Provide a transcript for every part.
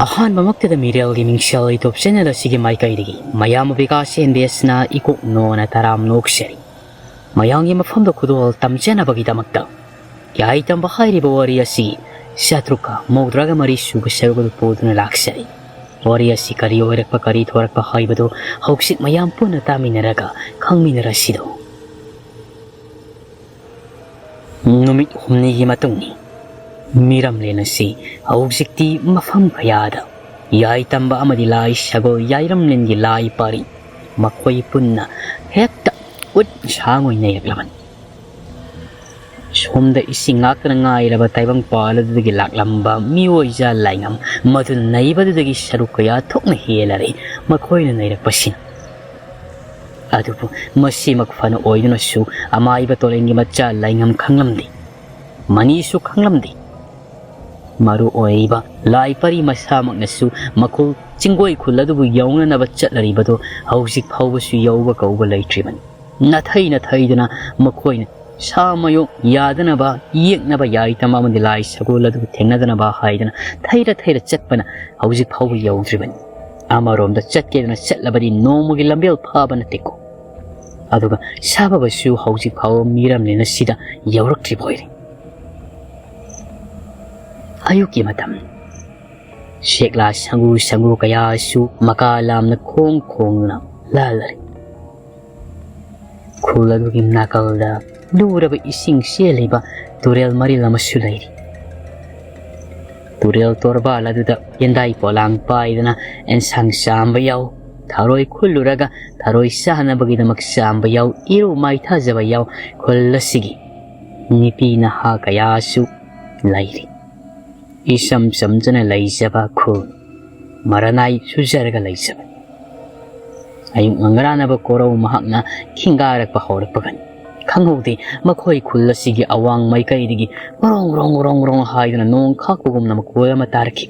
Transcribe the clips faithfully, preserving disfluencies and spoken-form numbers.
ꯑꯍꯥꯟꯕꯃꯛꯇꯗ ꯃꯤꯔꯦꯜꯒꯤ ꯃꯤꯡꯁꯦꯜ YouTube channel ꯑꯁꯤꯒꯤ ꯃꯥꯏꯀꯩꯗꯒꯤ ꯃꯌꯥꯝꯕꯨ ꯕꯤꯀꯥꯁ ꯑꯦꯝ ꯕꯤ ꯑꯦꯁꯅ ꯏꯀꯣꯛ ꯅꯣꯅ ꯇꯔꯥꯝꯅ ꯑꯣꯛꯆꯔꯤ꯫ ꯃꯌꯥꯝꯒꯤ ꯃꯐꯝꯗ ꯈꯨꯗꯣꯜ ꯇꯝꯖꯅꯕꯒꯤꯗꯃꯛꯇ ꯌꯥꯏ ꯇꯝꯕ ꯍꯥꯏꯔꯤꯕ ꯋꯥꯔꯤ ꯑꯁꯤ ꯆꯥꯇ꯭ꯔꯨꯛꯀ ꯃꯧꯗ꯭ꯔꯥꯒ ꯃꯔꯤ ꯁꯨꯕ ꯁꯔꯨꯛ ꯑꯗꯨ ꯄꯨꯗꯨꯅ ꯂꯥꯛꯆꯔꯤ꯫ ꯋꯥꯔꯤ ꯑꯁꯤ ꯀꯔꯤ ꯑꯣꯏꯔꯛꯄ, ꯀꯔꯤ ꯊꯣꯔꯛꯄ ꯍꯥꯏꯕꯗꯨ ꯍꯧꯖꯤꯛ ꯃꯌꯥꯝ ꯄꯨꯟꯅ ꯇꯥꯃꯤꯟꯅꯔꯒ ꯈꯪꯃꯤꯟꯅꯔꯁꯤꯗꯣ꯫ ꯅꯨꯃꯤꯠ ꯍꯨꯝꯅꯤꯒꯤ ꯃꯇꯨꯡꯅꯤ꯫ ꯃꯤꯔꯝꯂꯦꯟ ꯑꯁꯤ ꯍꯧꯖꯤꯛꯇꯤ ꯃꯐꯝ ꯀꯌꯥꯗ ꯌꯥꯏ ꯇꯝꯕ ꯑꯃꯗꯤ ꯂꯥꯏ ꯁꯒꯣꯜ, ꯌꯥꯏꯔꯝꯂꯦꯟꯒꯤ ꯂꯥꯏ ꯄꯥꯔꯤ, ꯃꯈꯣꯏ ꯄꯨꯟꯅ ꯍꯦꯛꯇ ꯎꯠ ꯁꯥꯡ ꯑꯣꯏꯅ ꯅꯩꯔꯛꯂꯕꯅꯤ꯫ ꯁꯣꯝꯗ ꯏꯁꯤꯡ ꯉꯥꯛꯇꯅ ꯉꯥꯏꯔꯕ ꯇꯥꯏꯕꯪꯄꯥꯜ ꯑꯗꯨꯗꯒꯤ ꯂꯥꯛꯂꯝꯕ ꯃꯤꯑꯣꯏꯖꯥ ꯂꯥꯏꯉꯝ ꯃꯗꯨꯅ ꯅꯩꯕꯗꯨꯗꯒꯤ ꯁꯔꯨꯛ ꯀꯌꯥ ꯊꯣꯛꯅ ꯍꯦꯜꯂꯔꯦ ꯃꯈꯣꯏꯅ ꯅꯩꯔꯛꯄꯁꯤꯅ꯫ ꯑꯗꯨꯕꯨ ꯃꯁꯤꯃꯛ ꯐꯅ ꯑꯣꯏꯗꯨꯅꯁꯨ ꯑꯃꯥꯏꯕ ꯇꯣꯔꯦꯟꯒꯤ ꯃꯆꯥ ꯂꯥꯏꯉꯝ ꯈꯪꯂꯝꯗꯦ꯫ ꯃꯅꯤꯁꯨ ꯈꯪꯂꯝꯗꯦ꯫ ꯃꯔꯨ ꯑꯣꯏꯔꯤꯕ ꯂꯥꯏ ꯄꯔꯤ ꯃꯁꯥꯃꯛꯅꯁꯨ ꯃꯈꯣꯜ ꯆꯤꯡꯒꯣꯏ ꯈꯨꯜ ꯑꯗꯨꯕꯨ ꯌꯧꯅꯅꯕ ꯆꯠꯅꯔꯤꯕꯗꯨ ꯍꯧꯖꯤꯛ ꯐꯥꯎꯕꯁꯨ ꯌꯧꯕ ꯀꯧꯕ ꯂꯩꯇ꯭ꯔꯤꯕꯅꯤ꯫ ꯅꯥꯊꯩ ꯅꯥꯊꯩꯗꯨꯅ ꯃꯈꯣꯏꯅ ꯁꯥ ꯃꯌꯣꯛ ꯌꯥꯗꯅꯕ, ꯌꯦꯛꯅꯕ ꯌꯥꯏꯇꯝ ꯑꯃꯗꯤ ꯂꯥꯏ ꯁꯒꯣꯜ ꯑꯗꯨꯕꯨ ꯊꯦꯡꯅꯗꯅꯕ ꯍꯥꯏꯗꯨꯅ ꯊꯩꯔ ꯊꯩꯔ ꯆꯠꯄꯅ ꯍꯧꯖꯤꯛ ꯐꯥꯎꯕ ꯌꯧꯗ꯭ꯔꯤꯕꯅꯤ꯫ ꯑꯃꯔꯣꯝꯗ ꯆꯠꯀꯦꯗꯅ ꯆꯠꯂꯕꯗꯤ ꯅꯣꯡꯃꯒꯤ ꯂꯝꯕꯦꯜ ꯐꯥꯕ ꯅꯠꯇꯦꯀꯣ꯫ ꯑꯗꯨꯒ ꯁꯥꯐꯕꯁꯨ ꯍꯧꯖꯤꯛ ꯐꯥꯎꯕ ꯃꯤꯔꯝꯂꯦꯟ ꯑꯁꯤꯗ ꯌꯧꯔꯛꯇ꯭ꯔꯤꯕ ꯑꯣꯏꯔꯦ꯫ ꯑꯌꯨꯛꯀꯤ ꯃꯇꯝ꯫ ꯁꯦꯛꯂꯥ ꯁꯪꯒꯨ ꯁꯪꯒꯨ ꯀꯌꯥꯁꯨ ꯃꯀꯥ ꯂꯥꯝꯅ ꯈꯣꯡ ꯈꯣꯡꯗꯨꯅ ꯂꯥꯜꯂꯔꯤ꯫ ꯈꯨꯜ ꯑꯗꯨꯒꯤ ꯅꯥꯀꯜꯗ ꯂꯨꯔꯕ ꯏꯁꯤꯡ ꯆꯦꯜꯂꯤꯕ ꯇꯨꯔꯦꯜ ꯃꯔꯤꯜ ꯑꯃꯁꯨ ꯂꯩꯔꯤ꯫ ꯇꯨꯔꯦꯜ ꯇꯣꯔꯕꯥꯜ ꯑꯗꯨꯗ ꯌꯦꯟꯗꯥꯏ ꯄꯣꯂꯥꯡ ꯄꯥꯏꯗꯨꯅ ꯑꯦꯟꯁꯥꯡ ꯆꯥꯝꯕ ꯌꯥꯎ, ꯊꯔꯣꯏ ꯈꯨꯜꯂꯨꯔꯒ ꯊꯔꯣꯏ ꯆꯥꯅꯕꯒꯤꯗꯃꯛ ꯆꯥꯝꯕ ꯌꯥꯎ, ꯏꯔꯨ ꯃꯥꯏꯊꯖꯕ ꯌꯥꯎ, ꯈꯨꯜ ꯑꯁꯤꯒꯤ ꯅꯨꯄꯤ ꯅꯍꯥ ꯀꯌꯥꯁꯨ ꯂꯩꯔꯤ꯫ ꯏꯆꯝ ꯆꯝꯖꯅ ꯂꯩꯖꯕ ꯈꯨꯜ, ꯃꯔꯅꯥꯏ ꯁꯨꯖꯔꯒ ꯂꯩꯖꯕꯅꯤ꯫ ꯑꯌꯨꯛ ꯉꯟꯉꯔꯥꯅꯕ ꯀꯣꯔꯧ ꯃꯍꯥꯛꯅ ꯈꯤꯡꯒꯥꯔꯛꯄ ꯍꯧꯔꯛꯄꯒꯅꯤ꯫ ꯈꯪꯍꯧꯗꯦ ꯃꯈꯣꯏ ꯈꯨꯜ ꯑꯁꯤꯒꯤ ꯑꯋꯥꯡ ꯃꯥꯏꯀꯩꯗꯒꯤ ꯒ꯭ꯔꯣꯡ ꯒ꯭ꯔꯣꯡ ꯒ꯭ꯔꯣꯡ ꯒ꯭ꯔꯣꯡ ꯍꯥꯏꯗꯨꯅ ꯅꯣꯡ ꯈꯥꯛꯄꯒꯨꯝꯅ ꯃꯈꯣꯜ ꯑꯃ ꯇꯥꯔꯛꯈꯤ꯫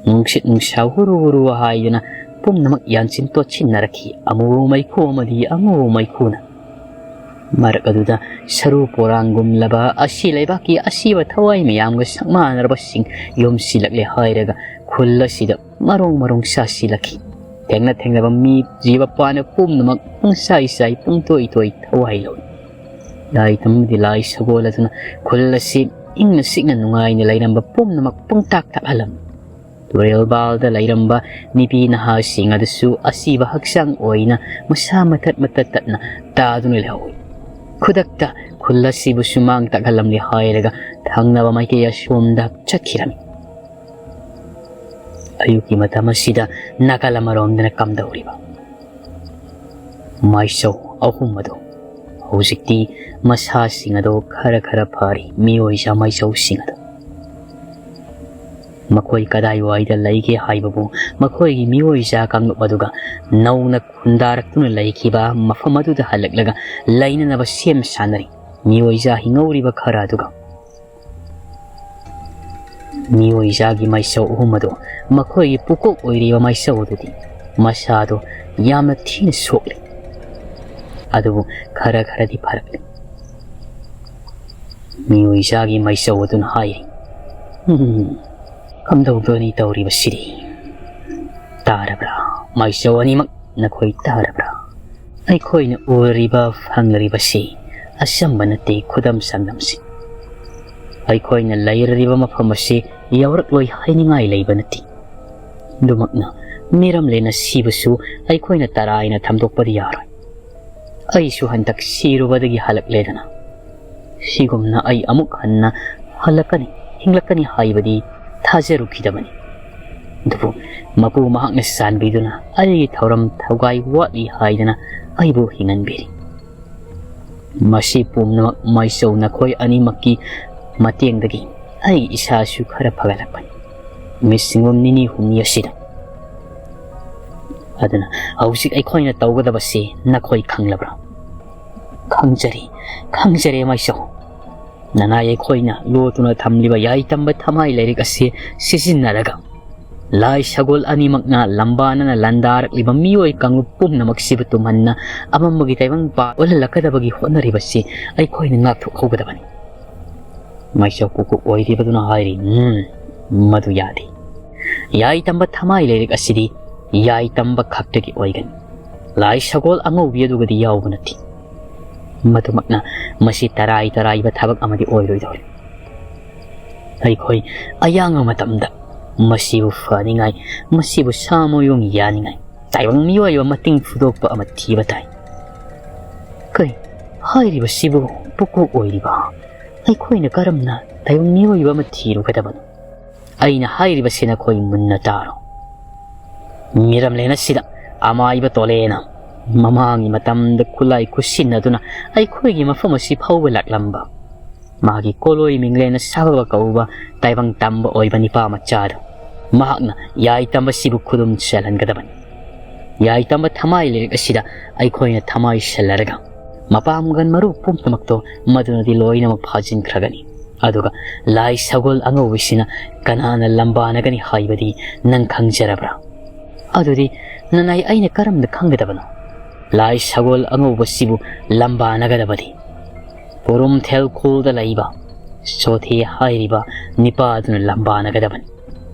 ꯅꯨꯡꯁꯤꯠ ꯅꯨꯡꯁꯥ ꯍꯨꯔꯨ ꯍꯨꯔꯨ ꯍꯥꯏꯗꯨꯅ ꯄꯨꯝꯅꯃꯛ ꯌꯥꯟꯁꯤꯟ ꯇꯣꯠꯁꯤꯟꯅꯔꯛꯈꯤ꯫ ꯑꯃꯨꯕ ꯃꯩꯈꯨ ꯑꯃꯗꯤ ꯑꯉꯧꯕ ꯃꯩꯈꯨꯅ꯫ ꯃꯔꯛ ꯑꯗꯨꯗ ꯁꯔꯨ ꯄꯣꯔꯥꯡꯒꯨꯝꯂꯕ ꯑꯁꯤ ꯂꯩꯕꯥꯛꯀꯤ ꯑꯁꯤꯕ ꯊꯋꯥꯏ ꯃꯌꯥꯝꯒ ꯁꯛꯃꯥꯟꯅꯔꯕꯁꯤꯡ ꯌꯣꯝꯁꯤꯜꯂꯛꯂꯦ ꯍꯥꯏꯔꯒ ꯈꯨꯜ ꯑꯁꯤꯗ ꯃꯔꯣꯡ ꯃꯔꯣꯡ ꯁꯥꯁꯤꯜꯂꯛꯈꯤ꯫ ꯊꯦꯡꯅ ꯊꯦꯡꯅꯕ ꯃꯤ ꯖꯤꯕ ꯄꯥꯟꯕ ꯄꯨꯝꯅꯃꯛ ꯄꯨꯡꯁꯥꯏ ꯁꯥꯏ, ꯄꯨꯡꯇꯣꯏ ꯇꯣꯏ ꯊꯋꯥꯏ ꯂꯣꯏ꯫ ꯂꯥꯏ ꯇꯝꯕꯗꯤ ꯂꯥꯏ ꯁꯒꯣꯜ ꯑꯗꯨꯅ ꯈꯨꯜ ꯑꯁꯤ ꯏꯪꯅ ꯆꯤꯛꯅ ꯅꯨꯡꯉꯥꯏꯅ ꯂꯩꯔꯝꯕ ꯄꯨꯝꯅꯃꯛ ꯄꯨꯡꯇꯥꯛ ꯇꯥꯛꯍꯜꯂꯝꯃꯤ꯫ ꯇꯨꯔꯦꯜ ꯕꯥꯜꯗ ꯂꯩꯔꯝꯕ ꯅꯨꯄꯤ ꯅꯍꯥꯁꯤꯡ ꯑꯗꯨꯁꯨ ꯑꯁꯤꯕ ꯍꯛꯆꯥꯡ ꯑꯣꯏꯅ ꯃꯁꯥ ꯃꯇꯠ ꯃꯇꯠ ꯇꯠꯅ ꯇꯥꯗꯨꯅ ꯂꯩꯍꯧꯏ꯫ ꯈꯨꯗꯛꯇ ꯈꯨꯜ ꯑꯁꯤꯕꯨ ꯁꯨꯃꯥꯡ ꯇꯥꯛꯍꯜꯂꯝꯂꯦ ꯍꯥꯏꯔꯒ ꯊꯪꯅꯕ ꯃꯥꯏꯀꯩ ꯑꯁꯣꯝꯗ ꯆꯠꯈꯤꯔꯝꯃꯤ꯫ ꯑꯌꯨꯛꯀꯤ ꯃꯇꯝ ꯑꯁꯤꯗ ꯅꯥꯀꯜ ꯑꯃꯔꯣꯝꯗꯅ ꯀꯝꯗꯧꯔꯤꯕ? ꯃꯥꯏꯆꯧ ꯑꯍꯨꯝ ꯑꯗꯨ ꯍꯧꯖꯤꯛꯇꯤ ꯃꯁꯥꯁꯤꯡ ꯑꯗꯨ ꯈꯔ ꯈꯔ ꯐꯔꯤ, ꯃꯤꯑꯣꯏꯖꯥ ꯃꯥꯏꯆꯧꯁꯤꯡ ꯑꯗꯨ꯫ ꯃꯈꯣꯏ ꯀꯗꯥꯏꯋꯥꯏꯗ ꯂꯩꯒꯦ ꯍꯥꯏꯕꯕꯨ ꯃꯈꯣꯏꯒꯤ ꯃꯤꯑꯣꯏꯖꯥ ꯀꯥꯡꯂꯨꯞ ꯑꯗꯨꯒ ꯅꯧꯅ ꯈꯨꯟꯗꯥꯔꯛꯇꯨꯅ ꯂꯩꯈꯤꯕ ꯃꯐꯝ ꯑꯗꯨꯗ ꯍꯜꯂꯛꯂꯒ ꯂꯩꯅꯅꯕ ꯁꯦꯝ ꯁꯥꯅꯔꯤ꯫ ꯃꯤꯑꯣꯏꯖꯥ ꯍꯤꯡꯍꯧꯔꯤꯕ ꯈꯔ ꯑꯗꯨꯒ ꯃꯤꯑꯣꯏꯖꯥꯒꯤ ꯃꯥꯏꯆꯧ ꯑꯍꯨꯝ ꯑꯗꯨ ꯃꯈꯣꯏꯒꯤ ꯄꯨꯀꯣꯛ ꯑꯣꯏꯔꯤꯕ ꯃꯥꯏꯆꯧ ꯑꯗꯨꯗꯤ ꯃꯁꯥꯗꯣ ꯌꯥꯝꯅ ꯊꯤꯅ ꯁꯣꯛꯂꯤ꯫ ꯑꯗꯨꯕꯨ ꯈꯔ ꯈꯔꯗꯤ ꯐꯔꯛꯂꯤ꯫ ꯃꯤꯑꯣꯏꯖꯥꯒꯤ ꯃꯥꯏꯆꯧ ꯑꯗꯨꯅ ꯍꯥꯏꯔꯤ, "ꯎꯝ, ꯀꯝꯗꯧꯒꯅꯤ ꯇꯧꯔꯤꯕꯁꯤꯗꯤ? ꯇꯥꯔꯕ꯭ꯔꯥ? ꯃꯥꯏꯆꯧ ꯑꯅꯤꯃꯛ ꯅꯈꯣꯏ ꯇꯥꯔꯕ꯭ꯔꯥ? ꯑꯩꯈꯣꯏꯅ ꯎꯔꯤꯕ ꯐꯪꯂꯤꯕꯁꯤ ꯑꯆꯝꯕ ꯅꯠꯇꯦ, ꯈꯨꯗꯝ ꯆꯥꯡꯗꯝꯁꯤ꯫ ꯑꯩꯈꯣꯏꯅ ꯂꯩꯔꯤꯕ ꯃꯐꯝ ꯑꯁꯤ ꯌꯧꯔꯛꯂꯣꯏ ꯍꯥꯏꯅꯤꯡꯉꯥꯏ ꯂꯩꯕ ꯅꯠꯇꯦ꯫ ꯑꯗꯨꯃꯛꯅ ꯃꯤꯔꯝꯂꯦꯟꯅ ꯁꯤꯕꯁꯨ ꯑꯩꯈꯣꯏꯅ ꯇꯔꯥꯏꯅ ꯊꯝꯗꯣꯛꯄꯗꯤ ꯌꯥꯔꯣꯏ꯫ ꯑꯩꯁꯨ ꯍꯟꯗꯛ ꯁꯤꯔꯨꯕꯗꯒꯤ ꯍꯜꯂꯛꯂꯦꯗꯅ꯫ ꯁꯤꯒꯨꯝꯅ ꯑꯩ ꯑꯃꯨꯛ ꯍꯟꯅ ꯍꯜꯂꯛꯀꯅꯤ, ꯍꯤꯡꯂꯛꯀꯅꯤ ꯍꯥꯏꯕꯗꯤ ꯊꯥꯖꯔꯨꯈꯤꯗꯕꯅꯤ꯫ ꯑꯗꯨꯕꯨ ꯃꯄꯨ ꯃꯍꯥꯛꯅ ꯆꯥꯟꯕꯤꯗꯨꯅ ꯑꯩꯒꯤ ꯊꯧꯔꯝ ꯊꯧꯒꯥꯏ ꯋꯥꯠꯂꯤ ꯍꯥꯏꯗꯅ ꯑꯩꯕꯨ ꯍꯤꯡꯍꯟꯕꯤꯔꯤ꯫ ꯃꯁꯤ ꯄꯨꯝꯅꯃꯛ ꯃꯥꯏꯆꯧ ꯅꯈꯣꯏ ꯑꯅꯤꯃꯛꯀꯤ ꯃꯇꯦꯡꯗꯒꯤ ꯑꯩ ꯏꯁꯥꯁꯨ ꯈꯔ ꯐꯒꯠꯂꯛꯄꯅꯤ ꯅꯨꯃꯤꯠ ꯁꯤꯡꯒꯣꯝ ꯅꯤꯅꯤ ꯍꯨꯝꯅꯤ ꯑꯁꯤꯗ꯫ ꯑꯗꯨꯅ ꯍꯧꯖꯤꯛ ꯑꯩꯈꯣꯏꯅ ꯇꯧꯒꯗꯕꯁꯤ ꯅꯈꯣꯏ ꯈꯪꯂꯕ꯭ꯔꯥ?" "ꯈꯪꯖꯔꯦ, ꯈꯪꯖꯔꯦ ꯃꯥꯏꯆꯧ꯫ ꯅꯅꯥꯏ ꯑꯩꯈꯣꯏꯅ ꯂꯣꯠꯇꯨꯅ ꯊꯝꯂꯤꯕ ꯌꯥꯏ ꯇꯝꯕ ꯊꯃꯥꯏ ꯂꯥꯏꯔꯤꯛ ꯑꯁꯤ ꯁꯤꯖꯤꯟꯅꯔꯒ ꯂꯥꯏ ꯁꯒꯣꯜ ꯑꯅꯤꯃꯛꯅ ꯂꯝꯕꯥꯅꯅ ꯂꯥꯟꯗꯥꯔꯛꯂꯤꯕ ꯃꯤꯑꯣꯏ ꯀꯥꯡꯂꯨꯞ ꯄꯨꯝꯅꯃꯛꯁꯤꯕꯨ ꯇꯨꯝꯍꯟꯅ ꯑꯃꯝꯕꯒꯤ ꯇꯥꯏꯕꯪ ꯄꯥꯜ ꯑꯣꯜꯍꯜꯂꯛꯀꯗꯕꯒꯤ ꯍꯣꯠꯅꯔꯤꯕꯁꯤ ꯑꯩꯈꯣꯏꯅ ꯉꯥꯛꯊꯣꯛꯍꯧꯒꯗꯕꯅꯤ꯫ ꯃꯥꯏꯆꯧ ꯄꯨꯀꯣꯛ ꯑꯣꯏꯔꯤꯕꯗꯨꯅ ꯍꯥꯏꯔꯤ, "ꯎꯝ, ꯃꯗꯨ ꯌꯥꯗꯦ꯫ ꯌꯥꯏ ꯇꯝꯕ ꯊꯃꯥꯏ ꯂꯩꯔꯤꯛ ꯑꯁꯤꯗꯤ ꯌꯥꯏ ꯇꯝꯕ ꯈꯛꯇꯒꯤ ꯑꯣꯏꯒꯅꯤ꯫ ꯂꯥꯏ ꯁꯒꯣꯜ ꯑꯉꯧꯕꯤ ꯑꯗꯨꯒꯗꯤ ꯌꯥꯎꯕ ꯅꯠꯇꯦ꯫ ꯃꯗꯨꯃꯛꯅ ꯃꯁꯤ ꯇꯔꯥꯏ ꯇꯔꯥꯏꯕ ꯊꯕꯛ ꯑꯃꯗꯤ ꯑꯣꯏꯔꯣꯏꯗꯧꯔꯤ꯫ ꯑꯩꯈꯣꯏ ꯑꯌꯥꯡꯕ ꯃꯇꯝꯗ ꯃꯁꯤꯕꯨ ꯐꯅꯤꯡꯉꯥꯏ, ꯃꯁꯤꯕꯨ ꯁꯥ ꯃꯌꯨꯡ ꯌꯥꯅꯤꯡꯉꯥꯏ ꯇꯥꯏꯕꯪ ꯃꯤꯑꯣꯏꯕ ꯃꯇꯤꯡ ꯐꯨꯗꯣꯛꯄ ꯑꯃ ꯊꯤꯕ ꯇꯥꯏ꯫ ꯀꯩ ꯍꯥꯏꯔꯤꯕꯁꯤꯕꯨ ꯄꯨꯀꯣꯛ ꯑꯣꯏꯔꯤꯕ? ꯑꯩꯈꯣꯏꯅ ꯀꯔꯝꯅ ꯇꯥꯏꯕꯪ ꯃꯤꯑꯣꯏꯕ ꯑꯃ ꯊꯤꯔꯨꯒꯗꯕꯅꯣ? ꯑꯩꯅ ꯍꯥꯏꯔꯤꯕꯁꯤ ꯅꯈꯣꯏ ꯃꯨꯟꯅ ꯇꯥꯔꯣ꯫ ꯃꯤꯔꯝꯂꯦꯟ ꯑꯁꯤꯗ ꯑꯃꯥꯏꯕ ꯇꯣꯂꯦꯅ ꯃꯃꯥꯡꯒꯤ ꯃꯇꯝꯗ ꯈꯨꯠꯂꯥꯏ ꯈꯨꯠꯁꯤꯟꯅꯗꯨꯅ ꯑꯩꯈꯣꯏꯒꯤ ꯃꯐꯝ ꯑꯁꯤ ꯐꯥꯎꯕ ꯂꯥꯛꯂꯝꯕ ꯃꯥꯒꯤ ꯀꯣꯂꯣꯏ ꯃꯤꯡꯂꯦꯟꯅ ꯁꯥꯐꯕ ꯀꯧꯕ ꯇꯥꯏꯕꯪ ꯇꯝꯕ ꯑꯣꯏꯕ ꯅꯤꯄꯥ ꯃꯆꯥꯗꯨ ꯃꯍꯥꯛꯅ ꯌꯥꯏ ꯇꯝꯕꯁꯤꯕꯨ ꯈꯨꯗꯨꯝ ꯆꯜꯍꯟꯒꯗꯕꯅꯤ꯫ ꯌꯥꯏ ꯇꯝꯕ ꯊꯃꯥꯏ ꯂꯩꯔꯤꯛ ꯑꯁꯤꯗ ꯑꯩꯈꯣꯏꯅ ꯊꯃꯥꯏ ꯁꯜꯂꯔꯒ ꯃꯄꯥꯝꯒꯟ ꯃꯔꯨ ꯄꯨꯝꯅꯃꯛꯇꯣ ꯃꯗꯨꯅꯗꯤ ꯂꯣꯏꯅꯃꯛ ꯐꯥꯖꯤꯟꯈ꯭ꯔꯒꯅꯤ꯫ ꯑꯗꯨꯒ ꯂꯥꯏ ꯁꯒꯣꯜ ꯑꯉꯧꯕꯁꯤꯅ ꯀꯅꯥꯅ ꯂꯝꯕꯥꯅꯒꯅꯤ ꯍꯥꯏꯕꯗꯤ ꯅꯪ ꯈꯪꯖꯔꯕ꯭ꯔꯥ? ꯑꯗꯨꯗꯤ ꯅꯅꯥꯏ ꯑꯩꯅ ꯀꯔꯝꯅ ꯈꯪꯒꯗꯕꯅꯣ? ꯂꯥꯏ ꯁꯒꯣꯜ ꯑꯉꯧꯕꯁꯤꯕꯨ ꯂꯝꯕꯥꯅꯒꯗꯕꯗꯤ ꯄꯨꯔꯨꯝꯊꯦꯜ ꯈꯨꯜꯗ ꯂꯩꯕ ꯁꯣꯊꯦ ꯍꯥꯏꯔꯤꯕ ꯅꯤꯄꯥ ꯑꯗꯨꯅ ꯂꯝꯕꯥꯅꯒꯗꯕꯅꯤ꯫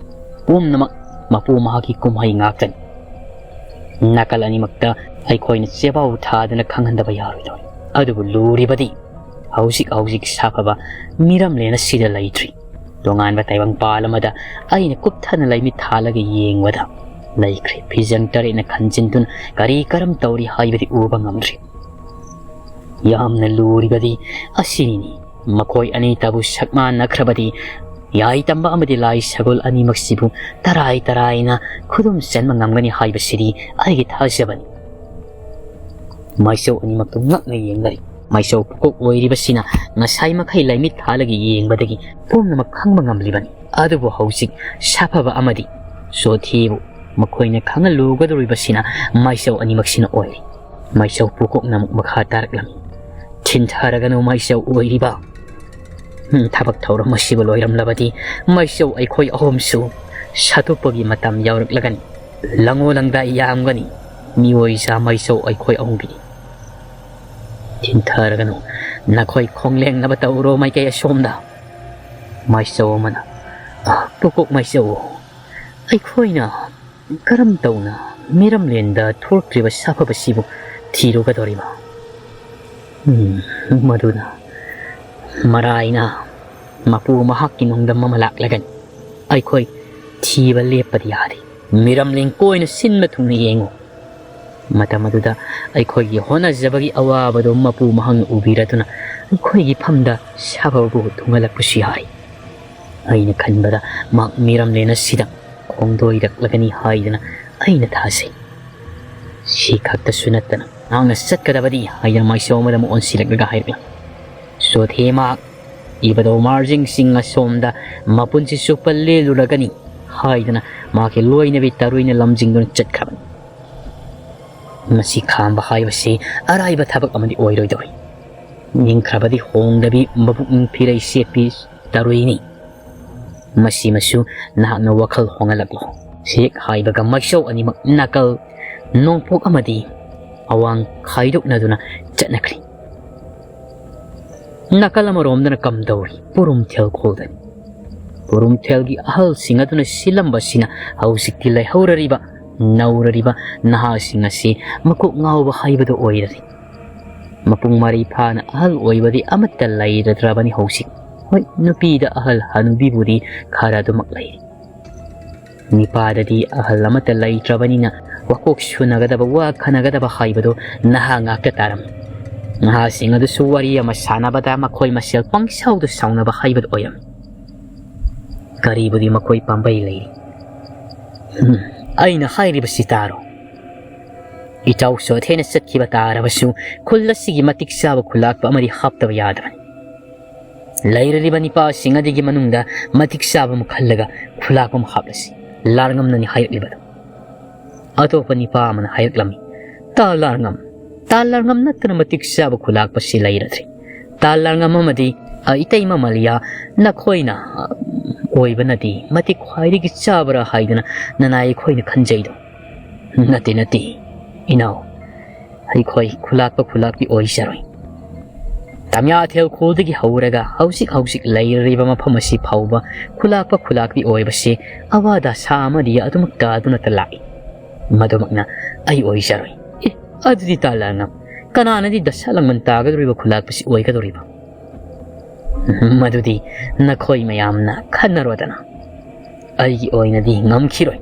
ꯄꯨꯝꯅꯃꯛ ꯃꯄꯨ ꯃꯍꯥꯛꯀꯤ ꯀꯨꯝꯍꯩ ꯉꯥꯛꯇꯅꯤ꯫ ꯅꯥꯀꯜ ꯑꯅꯤꯃꯛꯇ ꯑꯩꯈꯣꯏꯅ ꯆꯦꯄꯥꯎ ꯊꯥꯗꯨꯅ ꯈꯪꯍꯟꯗꯕ ꯌꯥꯔꯣꯏꯗꯧꯔꯤ꯫ ꯑꯗꯨꯕꯨ ꯂꯨꯔꯤꯕꯗꯤ ꯍꯧꯖꯤꯛ ꯍꯧꯖꯤꯛ ꯁꯥꯐꯕ ꯃꯤꯔꯝꯂꯦꯟ ꯑꯁꯤꯗ ꯂꯩꯇ꯭ꯔꯤ꯫ ꯇꯣꯉꯥꯟꯕ ꯇꯥꯏꯕꯪꯄꯥꯜ ꯑꯃꯗ ꯑꯩꯅ ꯀꯨꯞꯊꯅ ꯂꯩꯃꯤꯠ ꯊꯥꯜꯂꯒ ꯌꯦꯡꯕꯗ ꯂꯩꯈ꯭ꯔꯦ꯫ ꯐꯤꯖꯪ ꯇꯔꯦꯠꯅ ꯈꯟꯖꯤꯟꯗꯨꯅ ꯀꯔꯤ ꯀꯔꯝ ꯇꯧꯔꯤ ꯍꯥꯏꯕꯗꯤ ꯎꯕ ꯉꯝꯗ꯭ꯔꯤ꯫ ꯌꯥꯝꯅ ꯂꯨꯔꯤꯕꯗꯤ ꯑꯁꯤꯅꯤ꯫ ꯃꯈꯣꯏ ꯑꯅꯤꯇꯕꯨ ꯁꯛ ꯃꯥꯟꯅꯈ꯭ꯔꯕꯗꯤ ꯌꯥꯏ ꯇꯝꯕ ꯑꯃꯗꯤ ꯂꯥꯏ ꯁꯒꯣꯜ ꯑꯅꯤꯃꯛꯁꯤꯕꯨ ꯇꯔꯥꯏ ꯇꯔꯥꯏꯅ ꯈꯨꯗꯨꯝ ꯆꯟꯕ ꯉꯝꯒꯅꯤ ꯍꯥꯏꯕꯁꯤꯗꯤ ꯑꯩꯒꯤ ꯊꯥꯖꯕꯅꯤ꯫ ꯃꯥꯏꯆꯧ ꯑꯅꯤꯃꯛꯇꯨ ꯉꯛꯅ ꯌꯦꯡꯂꯔꯤ꯫ ꯃꯥꯏꯆꯧ ꯄꯨꯀꯣꯛ ꯑꯣꯏꯔꯤꯕꯁꯤꯅ ꯉꯁꯥꯏ ꯃꯈꯩ ꯂꯥꯏꯃꯤꯠ ꯊꯥꯜꯂꯒ ꯌꯦꯡꯕꯗꯒꯤ ꯄꯨꯝꯅꯃꯛ ꯈꯪꯕ ꯉꯝꯂꯤꯕꯅꯤ꯫ ꯑꯗꯨꯕꯨ ꯍꯧꯖꯤꯛ ꯁꯥꯐꯕ ꯑꯃꯗꯤ ꯁꯣꯊꯤꯕꯨ ꯃꯈꯣꯏꯅ ꯈꯪꯍꯜꯂꯨꯒꯗꯧꯔꯤꯕꯁꯤꯅ ꯃꯥꯏꯆꯧ ꯑꯅꯤꯃꯛꯁꯤꯅ ꯑꯣꯏꯔꯤ꯫ ꯃꯥꯏꯆꯧ ꯄꯨꯀꯣꯛꯅ ꯑꯃꯨꯛ ꯃꯈꯥ ꯇꯥꯔꯛꯂꯝꯃꯤ꯫ "ꯊꯤꯟꯊꯔꯒꯅꯨ ꯃꯥꯏꯆꯧ ꯑꯣꯏꯔꯤꯕ꯫ ꯎꯝ, ꯊꯕꯛ ꯊꯧꯔꯝ ꯑꯁꯤꯕꯨ ꯂꯣꯏꯔꯝꯂꯕꯗꯤ ꯃꯥꯏꯆꯧ ꯑꯩꯈꯣꯏ ꯑꯍꯨꯝꯁꯨ ꯁꯥꯠꯇꯣꯛꯄꯒꯤ ꯃꯇꯝ ꯌꯧꯔꯛꯂꯒꯅꯤ꯫ ꯂꯪꯉꯣ ꯂꯪꯗꯥꯏ ꯌꯥꯝꯒꯅꯤ꯫ ꯃꯤꯑꯣꯏ ꯏꯆꯥ ꯃꯩꯆꯧ ꯑꯩꯈꯣꯏ ꯑꯍꯨꯝꯒꯤ꯫ ꯊꯤꯟꯊꯔꯒꯅꯨ꯫ ꯅꯈꯣꯏ ꯈꯣꯡꯂꯦꯡꯅꯕ ꯇꯧꯔꯣ ꯃꯥꯏꯀꯩ ꯑꯁꯣꯝꯗ꯫ ꯃꯥꯏꯆꯧ ꯑꯃꯅ, "ꯑ, ꯄꯨꯀꯣꯛ ꯃꯥꯏꯆꯧ, ꯑꯩꯈꯣꯏꯅ ꯀꯔꯝ ꯇꯧꯅ ꯃꯤꯔꯝꯂꯦꯟꯗ ꯊꯣꯛꯂꯛꯇ꯭ꯔꯤꯕ ꯁꯥꯐꯕꯁꯤꯕꯨ ꯊꯤꯔꯨꯒꯗꯧꯔꯤꯕ?" ꯎꯝ, ꯃꯗꯨꯅ ꯃꯔꯥꯏꯅ ꯃꯄꯨ ꯃꯍꯥꯛꯀꯤ ꯅꯣꯡꯗꯝ ꯑꯃ ꯂꯥꯛꯂꯒꯅꯤ꯫ ꯑꯩꯈꯣꯏ ꯊꯤꯕ ꯂꯦꯞꯄꯗꯤ ꯌꯥꯗꯦ꯫ ꯃꯤꯔꯝꯂꯦꯟ ꯀꯣꯏꯅ ꯁꯤꯟꯕ ꯊꯨꯡꯅ ꯌꯦꯡꯉꯨ꯫ ꯃꯇꯝ ꯑꯗꯨꯗ ꯑꯩꯈꯣꯏꯒꯤ ꯍꯣꯠꯅꯖꯕꯒꯤ ꯑꯋꯥꯕꯗꯨ ꯃꯄꯨ ꯃꯍꯥꯛꯅ ꯎꯕꯤꯔꯗꯨꯅ ꯑꯩꯈꯣꯏꯒꯤ ꯐꯝꯗ ꯁꯥꯐꯕꯕꯨ ꯊꯨꯡꯍꯜꯂꯛꯄꯁꯨ ꯌꯥꯏ꯫ ꯑꯩꯅ ꯈꯟꯕꯗ ꯃꯍꯥꯛ ꯃꯤꯔꯝꯂꯦꯟ ꯑꯁꯤꯗ ꯈꯣꯡꯗꯣꯏꯔꯛꯂꯒꯅꯤ ꯍꯥꯏꯗꯅ ꯑꯩꯅ ꯊꯥꯖꯩ꯫ ꯁꯤ ꯈꯛꯇꯁꯨ ꯅꯠꯇꯅ ꯃꯍꯥꯛꯅ ꯆꯠꯀꯗꯕꯗꯤ ꯍꯥꯏꯗꯅ ꯃꯥꯏꯆꯧ ꯑꯃꯗ ꯑꯃꯨꯛ ꯑꯣꯟꯁꯤꯜꯂꯛꯂꯒ ꯍꯥꯏꯔꯛꯂꯤ꯫ ꯆꯣꯊꯦ ꯃꯍꯥꯛ ꯏꯕꯗꯧ ꯃꯥꯔꯖꯤꯡꯁꯤꯡ ꯑꯁꯣꯝꯗ ꯃꯄꯨꯟꯁꯤ ꯆꯨꯞꯄ ꯂꯦꯜꯂꯨꯔꯒꯅꯤ ꯍꯥꯏꯗꯅ ꯃꯍꯥꯛꯀꯤ ꯂꯣꯏꯅꯕꯤ ꯇꯔꯨꯏꯅ ꯂꯝꯖꯤꯡꯗꯨꯅ ꯆꯠꯈ꯭ꯔꯕꯅꯤ꯫ ꯃꯁꯤ ꯈꯥꯝꯕ ꯍꯥꯏꯕꯁꯤ ꯑꯔꯥꯏꯕ ꯊꯕꯛ ꯑꯃꯗꯤ ꯑꯣꯏꯔꯣꯏꯗꯧꯔꯤ꯫ ꯅꯤꯡꯈ꯭ꯔꯕꯗꯤ ꯍꯣꯡꯗꯕꯤ ꯃꯕꯨꯛꯅꯤꯡ ꯐꯤꯔꯩ ꯁꯦꯠꯄꯤ ꯇꯔꯨꯏꯅꯤ꯫ ꯃꯁꯤꯃꯁꯨ ꯅꯍꯥꯛꯅ ꯋꯥꯈꯜ ꯍꯣꯡꯍꯜꯂꯛꯂꯣ꯫ ꯁꯦꯛ ꯍꯥꯏꯕꯒ ꯃꯩꯆꯧ ꯑꯅꯤꯃꯛ ꯅꯥꯀꯜ ꯅꯣꯡꯄꯣꯛ ꯑꯃꯗꯤ ꯑꯋꯥꯡ ꯈꯥꯏꯗꯣꯛꯅꯗꯨꯅ ꯆꯠꯅꯈ꯭ꯔꯦ꯫ ꯅꯥꯀꯜ ꯑꯃꯔꯣꯝꯗꯅ ꯀꯝꯗꯧꯔꯤ? ꯄꯨꯔꯨꯝꯊꯦꯜ ꯈꯣꯜꯗꯅꯤ꯫ ꯄꯨꯔꯨꯝꯊꯦꯜꯒꯤ ꯑꯍꯜꯁꯤꯡ ꯑꯗꯨꯅ ꯁꯤꯜꯂꯝꯕꯁꯤꯅ ꯍꯧꯖꯤꯛꯇꯤ ꯂꯩꯍꯧꯔꯔꯤꯕ ꯅꯧꯔꯔꯤꯕ ꯅꯍꯥꯁꯤꯡ ꯑꯁꯤ ꯃꯀꯣꯛ ꯉꯥꯎꯕ ꯍꯥꯏꯕꯗꯨ ꯑꯣꯏꯔꯔꯤ꯫ ꯃꯄꯨꯡ ꯃꯔꯩ ꯐꯥꯅ ꯑꯍꯜ ꯑꯣꯏꯕꯗꯤ ꯑꯃꯠꯇ ꯂꯩꯔꯗ꯭ꯔꯕꯅꯤ ꯍꯧꯖꯤꯛ꯫ ꯍꯣꯏ, ꯅꯨꯄꯤꯗ ꯑꯍꯜ ꯍꯅꯨꯕꯤꯕꯨꯗꯤ ꯈꯔ ꯑꯗꯨꯃꯛ ꯂꯩꯔꯤ꯫ ꯅꯤꯄꯥꯗꯗꯤ ꯑꯍꯜ ꯑꯃꯠꯇ ꯂꯩꯇ꯭ꯔꯕꯅꯤꯅ ꯋꯥꯀꯣꯛ ꯁꯨꯅꯒꯗꯕ, ꯋꯥ ꯈꯟꯅꯒꯗꯕ ꯍꯥꯏꯕꯗꯨ ꯅꯍꯥ ꯉꯥꯛꯇ ꯇꯥꯔꯝꯃꯤ꯫ ꯅꯍꯥꯁꯤꯡ ꯑꯗꯨꯁꯨ ꯋꯥꯔꯤ ꯑꯃ ꯁꯥꯟꯅꯕꯗ ꯃꯈꯣꯏ ꯃꯁꯦꯜ ꯄꯪꯁꯥꯎꯗ ꯁꯥꯎꯅꯕ ꯍꯥꯏꯕꯗꯨ ꯑꯣꯏꯔꯝꯃꯤ꯫ ꯀꯔꯤꯕꯨꯗꯤ ꯃꯈꯣꯏ ꯄꯥꯝꯕꯩ ꯂꯩꯔꯤ? ꯎꯝ, ꯑꯩꯅ ꯍꯥꯏꯔꯤꯕꯁꯤ ꯇꯥꯔꯣ꯫ ꯏꯇꯥꯎ ꯆꯣꯊꯦꯅ ꯆꯠꯈꯤꯕ ꯇꯥꯔꯕꯁꯨ ꯈꯨꯜ ꯑꯁꯤꯒꯤ ꯃꯇꯤꯛ ꯆꯥꯕ ꯈꯨꯂꯥꯛꯄ ꯑꯃꯗꯤ ꯍꯥꯞꯇꯕ ꯌꯥꯗꯕꯅꯤ꯫ ꯂꯩꯔꯤꯕ ꯅꯤꯄꯥꯁꯤꯡ ꯑꯗꯨꯒꯤ ꯃꯅꯨꯡꯗ ꯃꯇꯤꯛ ꯆꯥꯕ ꯑꯃ ꯈꯜꯂꯒ ꯈꯨꯂꯥꯛꯄ ꯑꯃ ꯍꯥꯞꯂꯁꯤ꯫ ꯂꯥꯔꯉꯝꯅꯅꯤ ꯍꯥꯏꯔꯛꯂꯤꯕꯗꯨ꯫ ꯑꯇꯣꯞꯄ ꯅꯤꯄꯥ ꯑꯃꯅ ꯍꯥꯏꯔꯛꯂꯝꯃꯤ, "ꯇꯥ ꯂꯥꯔꯉꯝ, ꯇꯥ ꯂꯥꯔꯉꯝ ꯅꯠꯇꯅ ꯃꯇꯤꯛ ꯆꯥꯕ ꯈꯨꯂꯥꯛꯄꯁꯤ ꯂꯩꯔꯗ꯭ꯔꯤ꯫ ꯇꯥ ꯂꯥꯔꯉꯝ ꯑꯃꯗꯤ, ꯑ, ꯏꯇꯩꯃ ꯃꯂꯤꯌꯥ, ꯅꯈꯣꯏꯅ, ꯑ, ꯑꯣꯏꯕꯅꯗꯤ ꯃꯇꯤꯛ ꯈ꯭ꯋꯥꯏꯗꯒꯤ ꯆꯥꯕ꯭ꯔꯥ ꯍꯥꯏꯗꯨꯅ ꯅꯅꯥꯏ ꯑꯩꯈꯣꯏꯅ ꯈꯟꯖꯩꯗꯣ꯫ ꯅꯠꯇꯦ, ꯅꯠꯇꯦ, ꯏꯅꯥꯎ, ꯑꯩꯈꯣꯏ ꯈꯨꯂꯥꯛꯄ ꯈꯨꯂꯥꯛꯄꯤ ꯑꯣꯏꯖꯔꯣꯏ꯫ ꯇꯃꯤꯌꯥꯊꯦꯜ ꯈꯨꯜꯗꯒꯤ ꯍꯧꯔꯒ ꯍꯧꯖꯤꯛ ꯍꯧꯖꯤꯛ ꯂꯩꯔꯤꯕ ꯃꯐꯝ ꯑꯁꯤ ꯐꯥꯎꯕ ꯈꯨꯂꯥꯛꯄ ꯈꯨꯂꯥꯛꯄꯤ ꯑꯣꯏꯕꯁꯤ ꯑꯋꯥ ꯗꯁꯥ ꯑꯃꯗꯤ ꯑꯗꯨꯃꯛꯇ ꯑꯗꯨꯅꯇ ꯂꯥꯛꯏ꯫ ꯃꯗꯨꯃꯛꯅ ꯑꯩ ꯑꯣꯏꯖꯔꯣꯏ꯫ ꯑꯦ, ꯑꯗꯨꯗꯤ ꯇꯥ ꯂꯥꯡꯉꯝ, ꯀꯅꯥꯅꯗꯤ ꯗꯁꯥ ꯂꯥꯡꯕꯟ ꯇꯥꯒꯗꯧꯔꯤꯕ ꯈꯨꯂꯥꯛꯄꯁꯤ ꯑꯣꯏꯒꯗꯧꯔꯤꯕ? ꯃꯗꯨꯗꯤ ꯅꯈꯣꯏ ꯃꯌꯥꯝꯅ ꯈꯟꯅꯔꯣꯗꯅ꯫ ꯑꯩꯒꯤ ꯑꯣꯏꯅꯗꯤ ꯉꯝꯈꯤꯔꯣꯏ꯫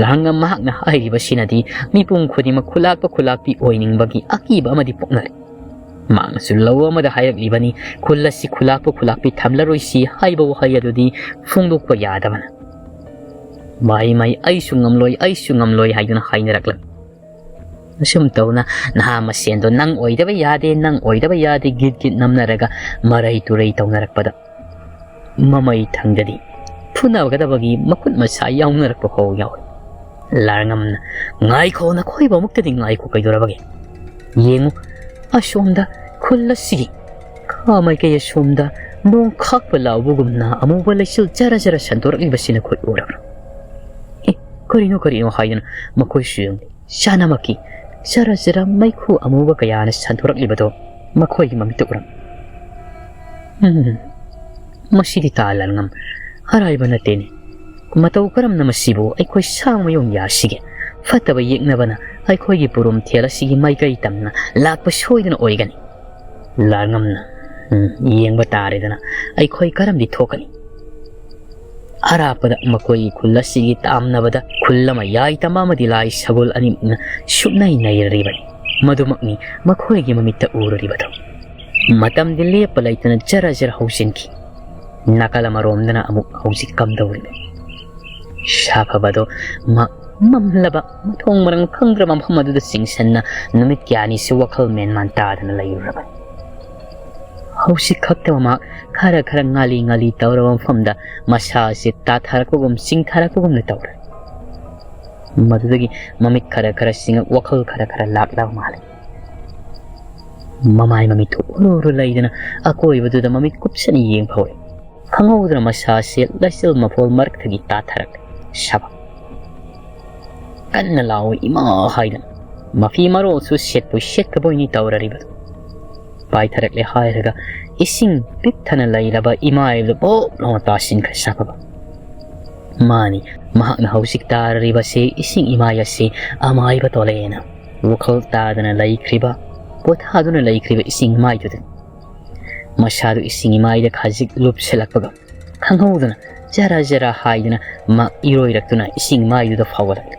ꯂꯥꯡꯉꯝ ꯃꯍꯥꯛꯅ ꯍꯥꯏꯔꯤꯕꯁꯤꯅꯗꯤ ꯃꯤꯄꯨꯝ ꯈꯨꯗꯤꯡꯃꯛ ꯈꯨꯂꯥꯛꯄ ꯈꯨꯂꯥꯛꯄꯤ ꯑꯣꯏꯅꯤꯡꯕꯒꯤ ꯑꯀꯤꯕ ꯑꯃꯗꯤ ꯄꯣꯛꯅꯔꯦ꯫ ꯃꯍꯥꯛꯅꯁꯨ ꯂꯧ ꯑꯃꯗ ꯍꯥꯏꯔꯛꯂꯤꯕꯅꯤ, "ꯈꯨꯜ ꯑꯁꯤ ꯈꯨꯂꯥꯛꯄ ꯈꯨꯂꯥꯛꯄꯤ ꯊꯝꯂꯔꯣꯏꯁꯤ" ꯍꯥꯏꯕ ꯋꯥꯍꯩ ꯑꯗꯨꯗꯤ ꯐꯣꯡꯗꯣꯛꯄ ꯌꯥꯗꯕꯅ꯫ "ꯃꯥꯏ ꯃꯥꯏ, ꯑꯩꯁꯨ ꯉꯝꯂꯣꯏ, ꯑꯩꯁꯨ ꯉꯝꯂꯣꯏ" ꯍꯥꯏꯗꯨꯅ ꯍꯥꯏꯅꯔꯛꯂꯝꯃꯤ꯫ ꯑꯁꯨꯝ ꯇꯧꯅ ꯅꯍꯥ ꯃꯁꯦꯟꯗꯣ "ꯅꯪ ꯑꯣꯏꯗꯕ ꯌꯥꯗꯦ, ꯅꯪ ꯑꯣꯏꯗꯕ ꯌꯥꯗꯦ" ꯒꯤꯠ ꯒꯤꯠ ꯅꯝꯅꯔꯒ ꯃꯔꯩ ꯇꯨꯔꯩ ꯇꯧꯅꯔꯛꯄꯗ, ꯃꯃꯩ ꯊꯪꯗꯗꯤ ꯐꯨꯅꯒꯗꯕꯒꯤ ꯃꯈꯨꯠ ꯃꯁꯥ ꯌꯥꯎꯅꯔꯛꯄ ꯐꯥꯎ ꯌꯥꯎꯏ꯫ ꯂꯥꯔꯉꯝꯅ, "ꯉꯥꯏꯈꯣ, ꯅꯈꯣꯏꯕꯃꯨꯛꯇꯗꯤ ꯉꯥꯏꯈꯣ, ꯀꯩꯗꯧꯔꯕꯒꯦ? ꯌꯦꯡꯉꯨ, ꯑꯁꯣꯝꯗ ꯈꯨꯜ ꯑꯁꯤꯒꯤ ꯈꯥ ꯃꯥꯏꯀꯩ ꯑꯁꯣꯝꯗ ꯅꯣꯡ ꯈꯥꯛꯄ ꯂꯥꯎꯕꯒꯨꯝꯅ ꯑꯃꯨꯕ ꯂꯩꯆꯤꯜ ꯖꯔ ꯖꯔ ꯁꯟꯗꯣꯔꯛꯂꯤꯕꯁꯤ ꯅꯈꯣꯏ ꯎꯔꯕ꯭ꯔꯥ? ꯑꯦ, ꯀꯔꯤꯅꯣ, ꯀꯔꯤꯅꯣ?" ꯍꯥꯏꯗꯨꯅ ꯃꯈꯣꯏꯁꯨ ꯌꯦꯡꯂꯤ꯫ ꯆꯥꯅꯃꯛꯀꯤ ꯖꯔ ꯖꯔ ꯃꯩꯈꯨ ꯑꯃꯨꯕ ꯀꯌꯥꯅ ꯁꯟꯗꯣꯔꯛꯂꯤꯕꯗꯣ ꯃꯈꯣꯏꯒꯤ ꯃꯃꯤꯠꯇ ꯎꯔꯝꯃꯤ꯫ ꯎꯝ, ꯃꯁꯤꯗꯤ ꯇꯥ ꯂꯥꯜꯉꯝ, ꯑꯔꯥꯏꯕ ꯅꯠꯇꯦꯅꯦ꯫ ꯃꯇꯧ ꯀꯔꯝꯅ ꯃꯁꯤꯕꯨ ꯑꯩꯈꯣꯏ ꯁꯥ ꯃꯌꯣꯡ ꯌꯥꯁꯤꯒꯦ? ꯐꯠꯇꯕ ꯌꯦꯛꯅꯕꯅ ꯑꯩꯈꯣꯏꯒꯤ ꯄꯨꯔꯨꯝꯊꯦꯜ ꯑꯁꯤꯒꯤ ꯃꯥꯏꯀꯩ ꯇꯝꯅ ꯂꯥꯛꯄ ꯁꯣꯏꯗꯅ ꯑꯣꯏꯒꯅꯤ꯫ ꯂꯥꯜꯉꯝꯅ, ꯎꯝ, ꯌꯦꯡꯕ ꯇꯥꯔꯦꯗꯅ, ꯑꯩꯈꯣꯏ ꯀꯔꯝꯗꯤ ꯊꯣꯛꯀꯅꯤ? ꯑꯔꯥꯞꯄꯗ ꯃꯈꯣꯏꯒꯤ ꯈꯨꯜ ꯑꯁꯤꯒꯤ ꯇꯥꯝꯅꯕꯗ ꯈꯨꯜ ꯑꯃ ꯌꯥꯏ ꯇꯝꯕ ꯑꯃꯗꯤ ꯂꯥꯏ ꯁꯒꯣꯜ ꯑꯅꯤꯃꯛꯅ ꯁꯨꯞꯅꯩ ꯅꯩꯔꯔꯤꯕꯅꯤ꯫ ꯃꯗꯨꯃꯛꯅꯤ ꯃꯈꯣꯏꯒꯤ ꯃꯃꯤꯠꯇ ꯎꯔꯨꯔꯤꯕꯗꯨ꯫ ꯃꯇꯝꯗꯤ ꯂꯦꯞꯄ ꯂꯩꯇꯅ ꯖꯔ ꯖꯔ ꯍꯧꯖꯤꯟꯈꯤ꯫ ꯅꯥꯀꯜ ꯑꯃꯔꯣꯝꯗꯅ ꯑꯃꯨꯛ ꯍꯧꯖꯤꯛ ꯀꯝꯗꯧꯔꯤꯕ? ꯁꯥꯐꯕꯗꯣ ꯃ-, ꯃꯝꯂꯕ ꯃꯊꯣꯡ ꯃꯔꯝ ꯈꯪꯗ꯭ꯔꯕ ꯃꯐꯝ ꯑꯗꯨꯗ ꯆꯤꯡꯁꯟꯅ ꯅꯨꯃꯤꯠ ꯀꯌꯥꯅꯤꯁꯨ ꯋꯥꯈꯜ ꯃꯦꯟꯃꯥꯟ ꯇꯥꯗꯅ ꯂꯩꯔꯨꯔꯕꯅꯤ꯫ ꯍꯧꯖꯤꯛ ꯈꯛꯇ ꯃꯍꯥꯛ ꯈꯔ ꯈꯔ ꯉꯥꯂꯤ ꯉꯥꯂꯤ ꯇꯧꯔꯕ ꯃꯐꯝꯗ ꯃꯁꯥ ꯑꯁꯤ ꯇꯥꯊꯔꯛꯄꯒꯨꯝ ꯆꯤꯡꯊꯔꯛꯄꯒꯨꯝꯅ ꯇꯧꯔꯦ꯫ ꯃꯗꯨꯗꯒꯤ ꯃꯃꯤꯠ ꯈꯔ ꯈꯔ ꯁꯤꯡꯉꯛ, ꯋꯥꯈꯜ ꯈꯔ ꯈꯔ ꯂꯥꯛꯂꯕ ꯃꯥꯜꯂꯦ꯫ ꯃꯃꯥꯏ ꯃꯃꯤꯠꯇꯨ ꯎꯔꯨ ꯎꯔꯨ ꯂꯩꯗꯅ ꯑꯀꯣꯏꯕꯗꯨꯗ ꯃꯃꯤꯠ ꯀꯨꯞꯁꯅ ꯌꯦꯡꯕ ꯍꯧꯔꯦ꯫ ꯈꯪꯍꯧꯗꯅ ꯃꯁꯥꯁꯦ ꯂꯩꯆꯤꯜ ꯃꯐꯣꯜ ꯃꯔꯛꯇꯒꯤ ꯇꯥꯊꯔꯛꯂꯦ꯫ ꯁꯥꯕ ꯀꯟꯅ ꯂꯥꯎꯏ, "ꯏꯃꯥ!" ꯍꯥꯏꯗꯅ꯫ ꯃꯐꯤ ꯃꯔꯣꯜꯁꯨ ꯁꯦꯠꯄꯣꯏ ꯁꯦꯠꯇꯕꯣꯏꯅꯤ ꯇꯧꯔꯔꯤꯕꯗꯨ꯫ ꯄꯥꯏꯊꯔꯛꯂꯦ ꯍꯥꯏꯔꯒ ꯏꯁꯤꯡ ꯄꯤꯛ ꯊꯟꯅ ꯂꯩꯔꯕ ꯏꯃꯥꯏꯕꯗꯨ ꯄꯣꯞ ꯂꯥꯎꯅ ꯇꯥꯁꯤꯟꯈ꯭ꯔꯦ ꯁꯥꯐꯕ꯫ ꯃꯥꯅꯤ, ꯃꯍꯥꯛꯅ ꯍꯧꯖꯤꯛ ꯇꯥꯔꯔꯤꯕꯁꯤ ꯏꯁꯤꯡ ꯏꯃꯥꯏ ꯑꯁꯤ ꯑꯃꯥꯏꯕ ꯇꯣꯂꯦꯅ ꯋꯥꯈꯜ ꯇꯥꯗꯅ ꯂꯩꯈ꯭ꯔꯤꯕ, ꯄꯣꯊꯥꯗꯨꯅ ꯂꯩꯈ꯭ꯔꯤꯕ ꯏꯁꯤꯡ ꯏꯃꯥꯏꯗꯨꯗꯅꯤ꯫ ꯃꯁꯥꯗꯨ ꯏꯁꯤꯡ ꯏꯃꯥꯏꯗ ꯈꯖꯤꯛ ꯂꯨꯞꯁꯤꯜꯂꯛꯄꯒ ꯈꯪꯍꯧꯗꯅ ꯖꯔ ꯖꯔ ꯍꯥꯏꯗꯨꯅ ꯃꯥ ꯏꯔꯣꯏꯔꯛꯇꯨꯅ ꯏꯁꯤꯡ ꯃꯥꯏꯗꯨꯗ ꯐꯥꯎꯒꯠꯂꯛꯂꯤ꯫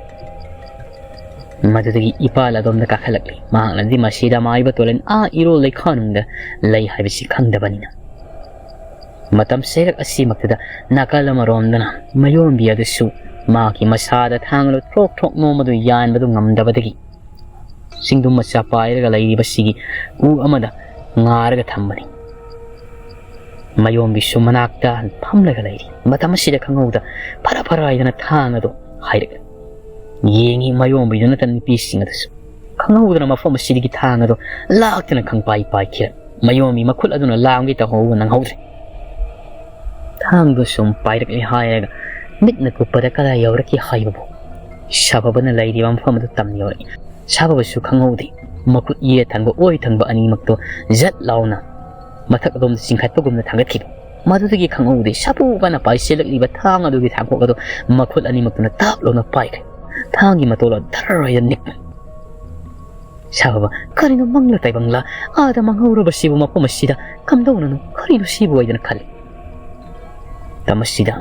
ꯃꯗꯨꯗꯒꯤ ꯏꯄꯥꯜ ꯑꯗꯣꯝꯗ ꯀꯥꯈꯠꯂꯛꯂꯤ꯫ ꯃꯍꯥꯛꯅꯗꯤ ꯃꯁꯤꯗ ꯃꯥꯏꯕ ꯇꯣꯂꯦꯟ ꯑꯥ ꯏꯔꯣꯜ ꯂꯩꯈꯥꯅꯨꯡꯗ ꯂꯩ ꯍꯥꯏꯕꯁꯤ ꯈꯪꯗꯕꯅꯤꯅ꯫ ꯃꯇꯝ ꯆꯩꯔꯛ ꯑꯁꯤꯃꯛꯇꯗ ꯅꯥꯀꯜ ꯑꯃꯔꯣꯝꯗꯅ ꯃꯌꯣꯟꯕꯤ ꯑꯗꯨꯁꯨ ꯃꯍꯥꯛꯀꯤ ꯃꯁꯥꯗ ꯊꯥꯡ ꯑꯗꯨ ꯊ꯭ꯔꯣꯛ ꯊ꯭ꯔꯣꯛ ꯅꯣꯝꯕꯗꯨ ꯌꯥꯟꯕꯗꯨ ꯉꯝꯗꯕꯗꯒꯤ ꯆꯤꯡꯗꯨꯝ ꯃꯆꯥ ꯄꯥꯏꯔꯒ ꯂꯩꯔꯤꯕꯁꯤꯒꯤ ꯎ ꯑꯃꯗ ꯉꯥꯔꯒ ꯊꯝꯕꯅꯤ꯫ ꯃꯌꯣꯝꯕꯤꯁꯨ ꯃꯅꯥꯛꯇ ꯐꯝꯂꯒ ꯂꯩꯔꯤ꯫ ꯃꯇꯝ ꯑꯁꯤꯗ ꯈꯪꯍꯧꯗ ꯐꯔ ꯐꯔ ꯍꯥꯏꯗꯅ ꯊꯥꯡ ꯑꯗꯨ ꯍꯥꯏꯔꯛꯂꯦ꯫ ꯌꯦꯡꯉꯤ ꯃꯌꯣꯝꯕꯤꯗꯨ ꯅꯠꯇꯅ ꯅꯨꯄꯤꯁꯤꯡ ꯑꯗꯨꯁꯨ꯫ ꯈꯪꯍꯧꯗꯅ ꯃꯐꯝ ꯑꯁꯤꯗꯒꯤ ꯊꯥꯡ ꯑꯗꯨ ꯂꯥꯛꯇꯅ ꯈꯪꯄꯥꯏ ꯄꯥꯏꯈꯤꯔ ꯃꯌꯣꯝꯕꯤ ꯃꯈꯨꯠ ꯑꯗꯨꯅ ꯂꯥꯝꯒꯦ ꯇꯧꯍꯧꯕ ꯅꯪꯍꯧꯗ꯭ꯔꯦ꯫ ꯊꯥꯡꯗꯨ ꯁꯨꯝ ꯄꯥꯏꯔꯛꯂꯦ ꯍꯥꯏꯔꯒ ꯃꯤꯠꯅ ꯀꯨꯞꯄꯗ ꯀꯗꯥꯏ ꯌꯧꯔꯛꯈꯤ ꯍꯥꯏꯕꯕꯨ ꯁꯥꯐꯕꯅ ꯂꯩꯔꯤꯕ ꯃꯐꯝ ꯑꯗꯨ ꯇꯝꯅ ꯌꯧꯔꯛꯏ꯫ ꯁꯥꯐꯕꯁꯨ ꯈꯪꯍꯧꯗꯦ꯫ ꯃꯈꯨꯠ ꯌꯦꯠ ꯊꯪꯕ ꯑꯣꯏ ꯊꯪꯕ ꯑꯅꯤꯃꯛꯇꯣ ꯖꯠ ꯂꯥꯎꯅ ꯃꯊꯛ ꯑꯗꯣꯝꯗ ꯆꯤꯡꯈꯠꯄꯒꯨꯝꯅ ꯊꯥꯡꯒꯠꯈꯤꯕ꯫ ꯃꯗꯨꯗꯒꯤ ꯈꯪꯍꯧꯗꯦ ꯁꯥꯐꯨ ꯀꯟꯅ ꯄꯥꯏꯁꯤꯜꯂꯛꯂꯤꯕ ꯊꯥꯡ ꯑꯗꯨꯒꯤ ꯊꯥꯡꯀꯣꯛ ꯑꯗꯨ ꯃꯈꯨꯠ ꯑꯅꯤꯃꯛꯇꯨꯅ ꯇꯥꯞ ꯂꯥꯎꯅ ꯄꯥꯏꯈ꯭ꯔꯦ꯫ ꯊꯥꯡꯒꯤ ꯃꯇꯣꯜ ꯑꯗꯨ ꯙꯔ ꯍꯥꯏꯅ ꯅꯤꯛꯄꯅꯤ꯫ ꯁꯥꯐꯕ, ꯀꯔꯤꯅꯣ ꯃꯪꯂ ꯇꯥꯏꯕꯪꯂ ꯑꯥꯗ ꯃꯪꯍꯧꯔꯕꯁꯤꯕꯨ ꯃꯐꯝ ꯑꯁꯤꯗ ꯀꯝꯗꯧꯅꯅꯣ? ꯀꯔꯤꯅꯣ ꯁꯤꯕꯨ ꯍꯥꯏꯗꯅ ꯈꯜꯂꯤ꯫ ꯃꯇꯝ ꯑꯁꯤꯗ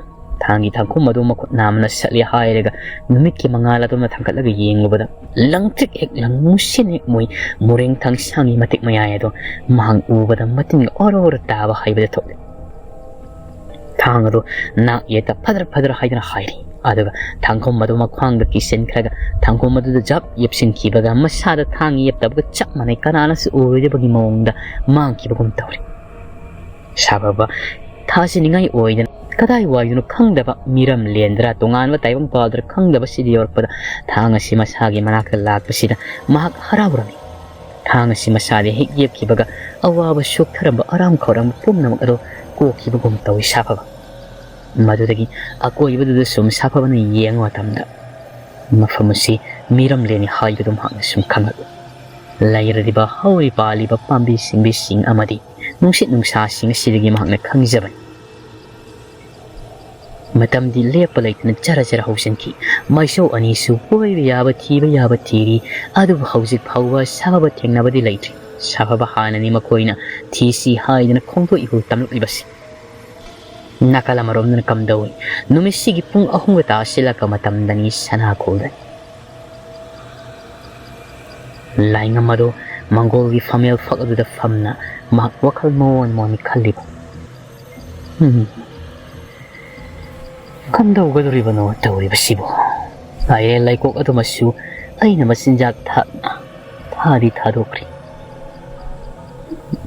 ꯊꯥꯡꯒꯤ ꯊꯥꯡꯈꯨꯝ ꯑꯗꯨ ꯃꯈꯨꯠ ꯅꯥꯝꯃꯅ ꯁꯠꯂꯦ ꯍꯥꯏꯔꯒ ꯅꯨꯃꯤꯠꯀꯤ ꯃꯉꯥꯜ ꯑꯗꯨꯅ ꯊꯥꯡꯒꯠꯂꯒ ꯌꯦꯡꯂꯨꯕꯗ ꯂꯪꯇ꯭ꯔꯤꯛ ꯍꯦꯛ ꯂꯪ ꯃꯨꯁꯤꯟ ꯍꯦꯛ ꯃꯨꯏ ꯃꯨꯔꯦꯡ ꯊꯥꯡꯁꯥꯡꯒꯤ ꯃꯇꯤꯛ ꯃꯌꯥꯏ ꯑꯗꯣ ꯃꯍꯥꯛ ꯎꯕꯗ ꯃꯇꯤꯟꯒ ꯑꯣꯔꯣ ꯑꯣꯔꯣ ꯇꯥꯕ ꯍꯩꯕꯗ ꯊꯣꯛꯂꯦ꯫ ꯊꯥꯡ ꯑꯗꯨ ꯅꯥꯛ ꯌꯦꯠꯇ ꯐꯗ꯭ꯔ ꯐꯗ꯭ꯔ ꯍꯥꯏꯗꯨꯅ ꯍꯥꯏꯔꯤ꯫ ꯑꯗꯨꯒ ꯊꯥꯡꯈꯨꯝ ꯑꯗꯨ ꯃꯈ꯭ꯋꯥꯡꯗ ꯀꯤꯁꯤꯟꯈ꯭ꯔꯒ ꯊꯥꯡꯈꯨꯝ ꯑꯗꯨꯗ ꯖꯞ ꯌꯦꯞꯁꯤꯟꯈꯤꯕꯒ ꯃꯁꯥꯗ ꯊꯥꯡ ꯌꯦꯞꯇꯕꯒ ꯆꯞ ꯃꯥꯟꯅꯩ꯫ ꯀꯅꯥꯅꯁꯨ ꯎꯔꯣꯏꯗꯕꯒꯤ ꯃꯑꯣꯡꯗ ꯃꯥꯡꯈꯤꯕꯒꯨꯝ ꯇꯧꯔꯤ꯫ ꯁꯥꯐꯕ ꯊꯥꯖꯅꯤꯡꯉꯥꯏ ꯑꯣꯏꯗꯅ ꯀꯗꯥꯏ ꯋꯥꯏꯗꯅꯣ ꯈꯪꯗꯕ ꯃꯤꯔꯝ ꯂꯦꯟꯗ꯭ꯔꯥ ꯇꯣꯉꯥꯟꯕ ꯇꯥꯏꯕꯪ ꯄꯥꯜꯗ꯭ꯔꯥ ꯈꯪꯗꯕ ꯁꯤꯗ ꯌꯧꯔꯛꯄꯗ ꯊꯥꯡ ꯑꯁꯤ ꯃꯁꯥꯒꯤ ꯃꯅꯥꯛꯇ ꯂꯥꯛꯄꯁꯤꯗ ꯃꯍꯥꯛ ꯍꯔꯥꯎꯔꯝꯃꯤ꯫ ꯊꯥꯡ ꯑꯁꯤ ꯃꯁꯥꯗ ꯍꯦꯛ ꯌꯦꯞꯈꯤꯕꯒ ꯑꯋꯥꯕ ꯁꯣꯛꯊꯔꯝꯕ ꯑꯔꯥꯝ ꯈꯧꯔꯥꯡꯕ ꯄꯨꯝꯅꯃꯛ ꯑꯗꯨ ꯄꯣꯛꯈꯤꯕꯒꯨꯝ ꯇꯧꯏ ꯁꯥꯐꯕ꯫ ꯃꯗꯨꯗꯒꯤ ꯑꯀꯣꯏꯕꯗꯨꯗ ꯁꯨꯝ ꯁꯥꯐꯕꯅ ꯌꯦꯡꯕ ꯃꯇꯝꯗ, ꯃꯐꯝ ꯑꯁꯤ ꯃꯤꯔꯝꯂꯦꯟꯅꯤ ꯍꯥꯏꯕꯗꯨ ꯃꯍꯥꯛꯅ ꯁꯨꯝ ꯈꯪꯂꯛꯏ꯫ ꯂꯩꯔꯤꯕ ꯍꯧꯔꯤ ꯄꯥꯜꯂꯤꯕ ꯄꯥꯝꯕꯤ ꯁꯤꯡꯕꯤꯁꯤꯡ ꯑꯃꯗꯤ ꯅꯨꯡꯁꯤꯠ ꯅꯨꯡꯁꯥꯁꯤꯡ ꯑꯁꯤꯗꯒꯤ ꯃꯍꯥꯛꯅ ꯈꯪꯖꯕꯅꯤ꯫ ꯃꯇꯝꯗꯤ ꯂꯦꯞꯄ ꯂꯩꯇꯅ ꯖꯔ ꯖꯔ ꯍꯧꯖꯤꯟꯈꯤ꯫ ꯃꯥꯏꯁꯧ ꯑꯅꯤꯁꯨ ꯀꯣꯏꯕ ꯌꯥꯕ ꯊꯤꯕ ꯌꯥꯕ ꯊꯤꯔꯤ, ꯑꯗꯨꯕꯨ ꯍꯧꯖꯤꯛ ꯐꯥꯎꯕ ꯁꯥꯐꯕ ꯊꯦꯡꯅꯕꯗꯤ ꯂꯩꯇ꯭ꯔꯤ꯫ ꯁꯥꯐꯕ ꯍꯥꯟꯅꯅꯤ ꯃꯈꯣꯏꯅ ꯊꯤꯁꯤ ꯍꯥꯏꯗꯅ ꯈꯣꯡꯗꯣꯛ ꯏꯍꯨꯜ ꯇꯝꯂꯛꯂꯤꯕꯁꯤ꯫ ꯅꯥꯀꯜ ꯑꯃꯔꯣꯝꯗꯅ ꯀꯝꯗꯧꯏ? ꯅꯨꯃꯤꯠꯁꯤꯒꯤ ꯄꯨꯡ ꯑꯍꯨꯝꯒ ꯇꯥꯁꯤꯜꯂꯛꯄ ꯃꯇꯝꯗꯅꯤ ꯁꯅꯥꯈꯣꯜꯗꯅꯤ꯫ ꯂꯥꯏꯉꯝ ꯑꯗꯨ ꯃꯪꯒꯣꯜꯒꯤ ꯐꯝꯃꯦꯜ ꯐꯛ ꯑꯗꯨꯗ ꯐꯝꯅ ꯃꯍꯥꯛ ꯋꯥꯈꯜ ꯃꯑꯣꯟ ꯃꯑꯣꯟꯅꯤ ꯈꯜꯂꯤꯕ꯫ "ꯎꯝ, ꯀꯝꯗꯧꯒꯗꯧꯔꯤꯕꯅꯣ ꯇꯧꯔꯤꯕꯁꯤꯕꯨ? ꯂꯥꯏꯔꯦꯟ ꯂꯩꯀꯣꯛ ꯑꯗꯨꯃꯁꯨ ꯑꯩꯅ ꯃꯆꯤꯟꯖꯥꯛ ꯊꯥꯛꯅ ꯊꯥꯗꯤ ꯊꯥꯗꯣꯛꯈ꯭ꯔꯤ꯫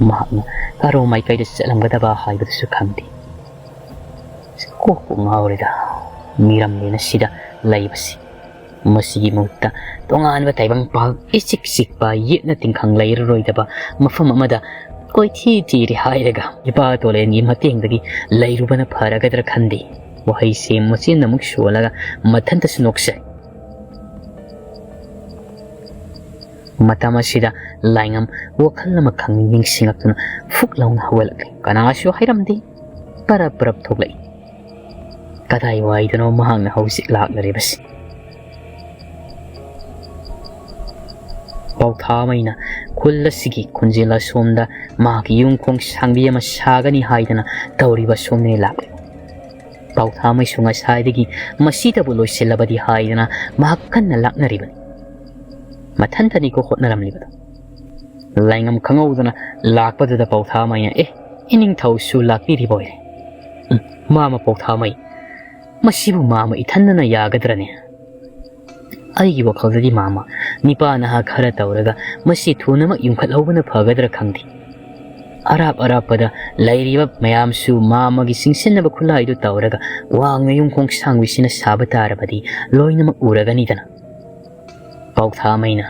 ꯃꯍꯥꯛꯅ ꯀꯔꯣꯝ ꯃꯥꯏꯀꯩꯗ ꯆꯠꯂꯝꯒꯗꯕ ꯍꯥꯏꯕꯗꯨꯁꯨ ꯈꯪꯗꯦ꯫ ꯀꯣꯛꯄꯨ ꯉꯥꯎꯔꯦꯗ, ꯃꯤꯔꯝꯂꯦꯟ ꯑꯁꯤꯗ ꯂꯩꯕꯁꯤ꯫ ꯃꯁꯤꯒꯤ ꯃꯍꯨꯠꯇ ꯇꯣꯉꯥꯟꯕ ꯇꯥꯏꯕꯪꯄꯥꯛ, ꯏꯆꯤꯛ ꯆꯤꯛꯄ, ꯌꯦꯠꯅ ꯇꯤꯡꯈꯪ ꯂꯩꯔꯔꯣꯏꯗꯕ ꯃꯐꯝ ꯑꯃꯗ ꯀꯣꯏꯊꯤ ꯊꯤꯔꯦ ꯍꯥꯏꯔꯒ ꯏꯄꯥ ꯇꯣꯂꯦꯟꯒꯤ ꯃꯇꯦꯡꯗꯒꯤ ꯂꯩꯔꯨꯕꯅ ꯐꯔꯒꯗ꯭ꯔꯥ ꯈꯟꯗꯦ"꯫ ꯋꯥꯍꯩꯁꯦ ꯃꯆꯤꯟꯅ ꯑꯃꯨꯛ ꯁꯣꯜꯂꯒ ꯃꯊꯟꯇꯁꯨ ꯅꯣꯛꯆꯩ꯫ ꯃꯇꯝ ꯑꯁꯤꯗ ꯂꯥꯏꯉꯝ ꯋꯥꯈꯜ ꯑꯃꯈꯪ ꯅꯤꯡꯁꯤꯡꯂꯛꯇꯨꯅ ꯐꯨꯛ ꯂꯥꯎꯅ ꯍꯧꯒꯠꯂꯛꯂꯦ꯫ ꯀꯅꯥꯁꯨ ꯍꯥꯏꯔꯝꯗꯦ꯫ ꯄꯔꯞ ꯄꯔꯞ ꯊꯣꯛꯂꯛꯏ꯫ ꯀꯗꯥꯏꯋꯥꯏꯗꯅꯣ ꯃꯍꯥꯛꯅ ꯍꯧꯖꯤꯛ ꯂꯥꯛꯅꯔꯤꯕꯁꯤ? ꯄꯥꯎꯊꯥꯃꯩꯅ ꯈꯨꯜ ꯑꯁꯤꯒꯤ ꯈꯨꯟꯖꯦꯜ ꯑꯁꯣꯝꯗ ꯃꯍꯥꯛꯀꯤ ꯌꯨꯝ ꯈꯣꯡ ꯁꯥꯡꯕꯤ ꯑꯃ ꯁꯥꯒꯅꯤ ꯍꯥꯏꯗꯅ ꯇꯧꯔꯤꯕ ꯑꯁꯣꯝꯗꯒꯤ ꯂꯥꯛꯂꯤ꯫ ꯄꯥꯎꯊꯥꯃꯩꯁꯨ ꯉꯁꯥꯏꯗꯒꯤ ꯃꯁꯤꯗꯕꯨ ꯂꯣꯏꯁꯤꯜꯂꯕꯗꯤ ꯍꯥꯏꯗꯅ ꯃꯍꯥꯛ ꯀꯟꯅ ꯂꯥꯛꯅꯔꯤꯕꯅꯤ꯫ ꯃꯊꯟꯇꯅꯤꯀꯣ ꯍꯣꯠꯅꯔꯝꯂꯤꯕꯗꯣ꯫ ꯂꯥꯏꯉꯝ ꯈꯪꯍꯧꯗꯅ ꯂꯥꯛꯄꯗꯨꯗ ꯄꯥꯎꯊꯥꯃꯩꯅ, "ꯑꯦ, ꯏꯅꯤꯡꯊꯧꯁꯨ ꯂꯥꯛꯄꯤꯔꯤꯕ ꯑꯣꯏꯔꯦ꯫ ꯎꯝ, ꯃꯥꯃ ꯄꯥꯎꯊꯥꯃꯩ, ꯃꯁꯤꯕꯨ ꯃꯥꯃ ꯏꯊꯟꯗꯅ ꯌꯥꯒꯗ꯭ꯔꯅꯦ? ꯑꯩꯒꯤ ꯋꯥꯈꯜꯗꯗꯤ ꯃꯥꯃ ꯅꯤꯄꯥ ꯅꯍꯥ ꯈꯔ ꯇꯧꯔꯒ ꯃꯁꯤ ꯊꯨꯅꯃꯛ ꯌꯨꯝꯈꯠꯍꯧꯕꯅ ꯐꯒꯗ꯭ꯔꯥ ꯈꯪꯗꯦ꯫ ꯑꯔꯥꯞ ꯑꯔꯥꯞꯄꯗ ꯂꯩꯔꯤꯕ ꯃꯌꯥꯝꯁꯨ ꯃꯥꯃꯒꯤ ꯆꯤꯡꯁꯤꯟꯅꯕ ꯈꯨꯠꯂꯥꯏꯗꯨ ꯇꯧꯔꯒ ꯋꯥꯡꯅ ꯌꯨꯝ ꯈꯣꯡ ꯁꯥꯡꯕꯤꯁꯤꯅ ꯁꯥꯕ ꯇꯥꯔꯕꯗꯤ ꯂꯣꯏꯅꯃꯛ ꯎꯔꯒꯅꯤꯗꯅ"꯫ ꯄꯥꯎꯊꯥꯃꯩꯅ,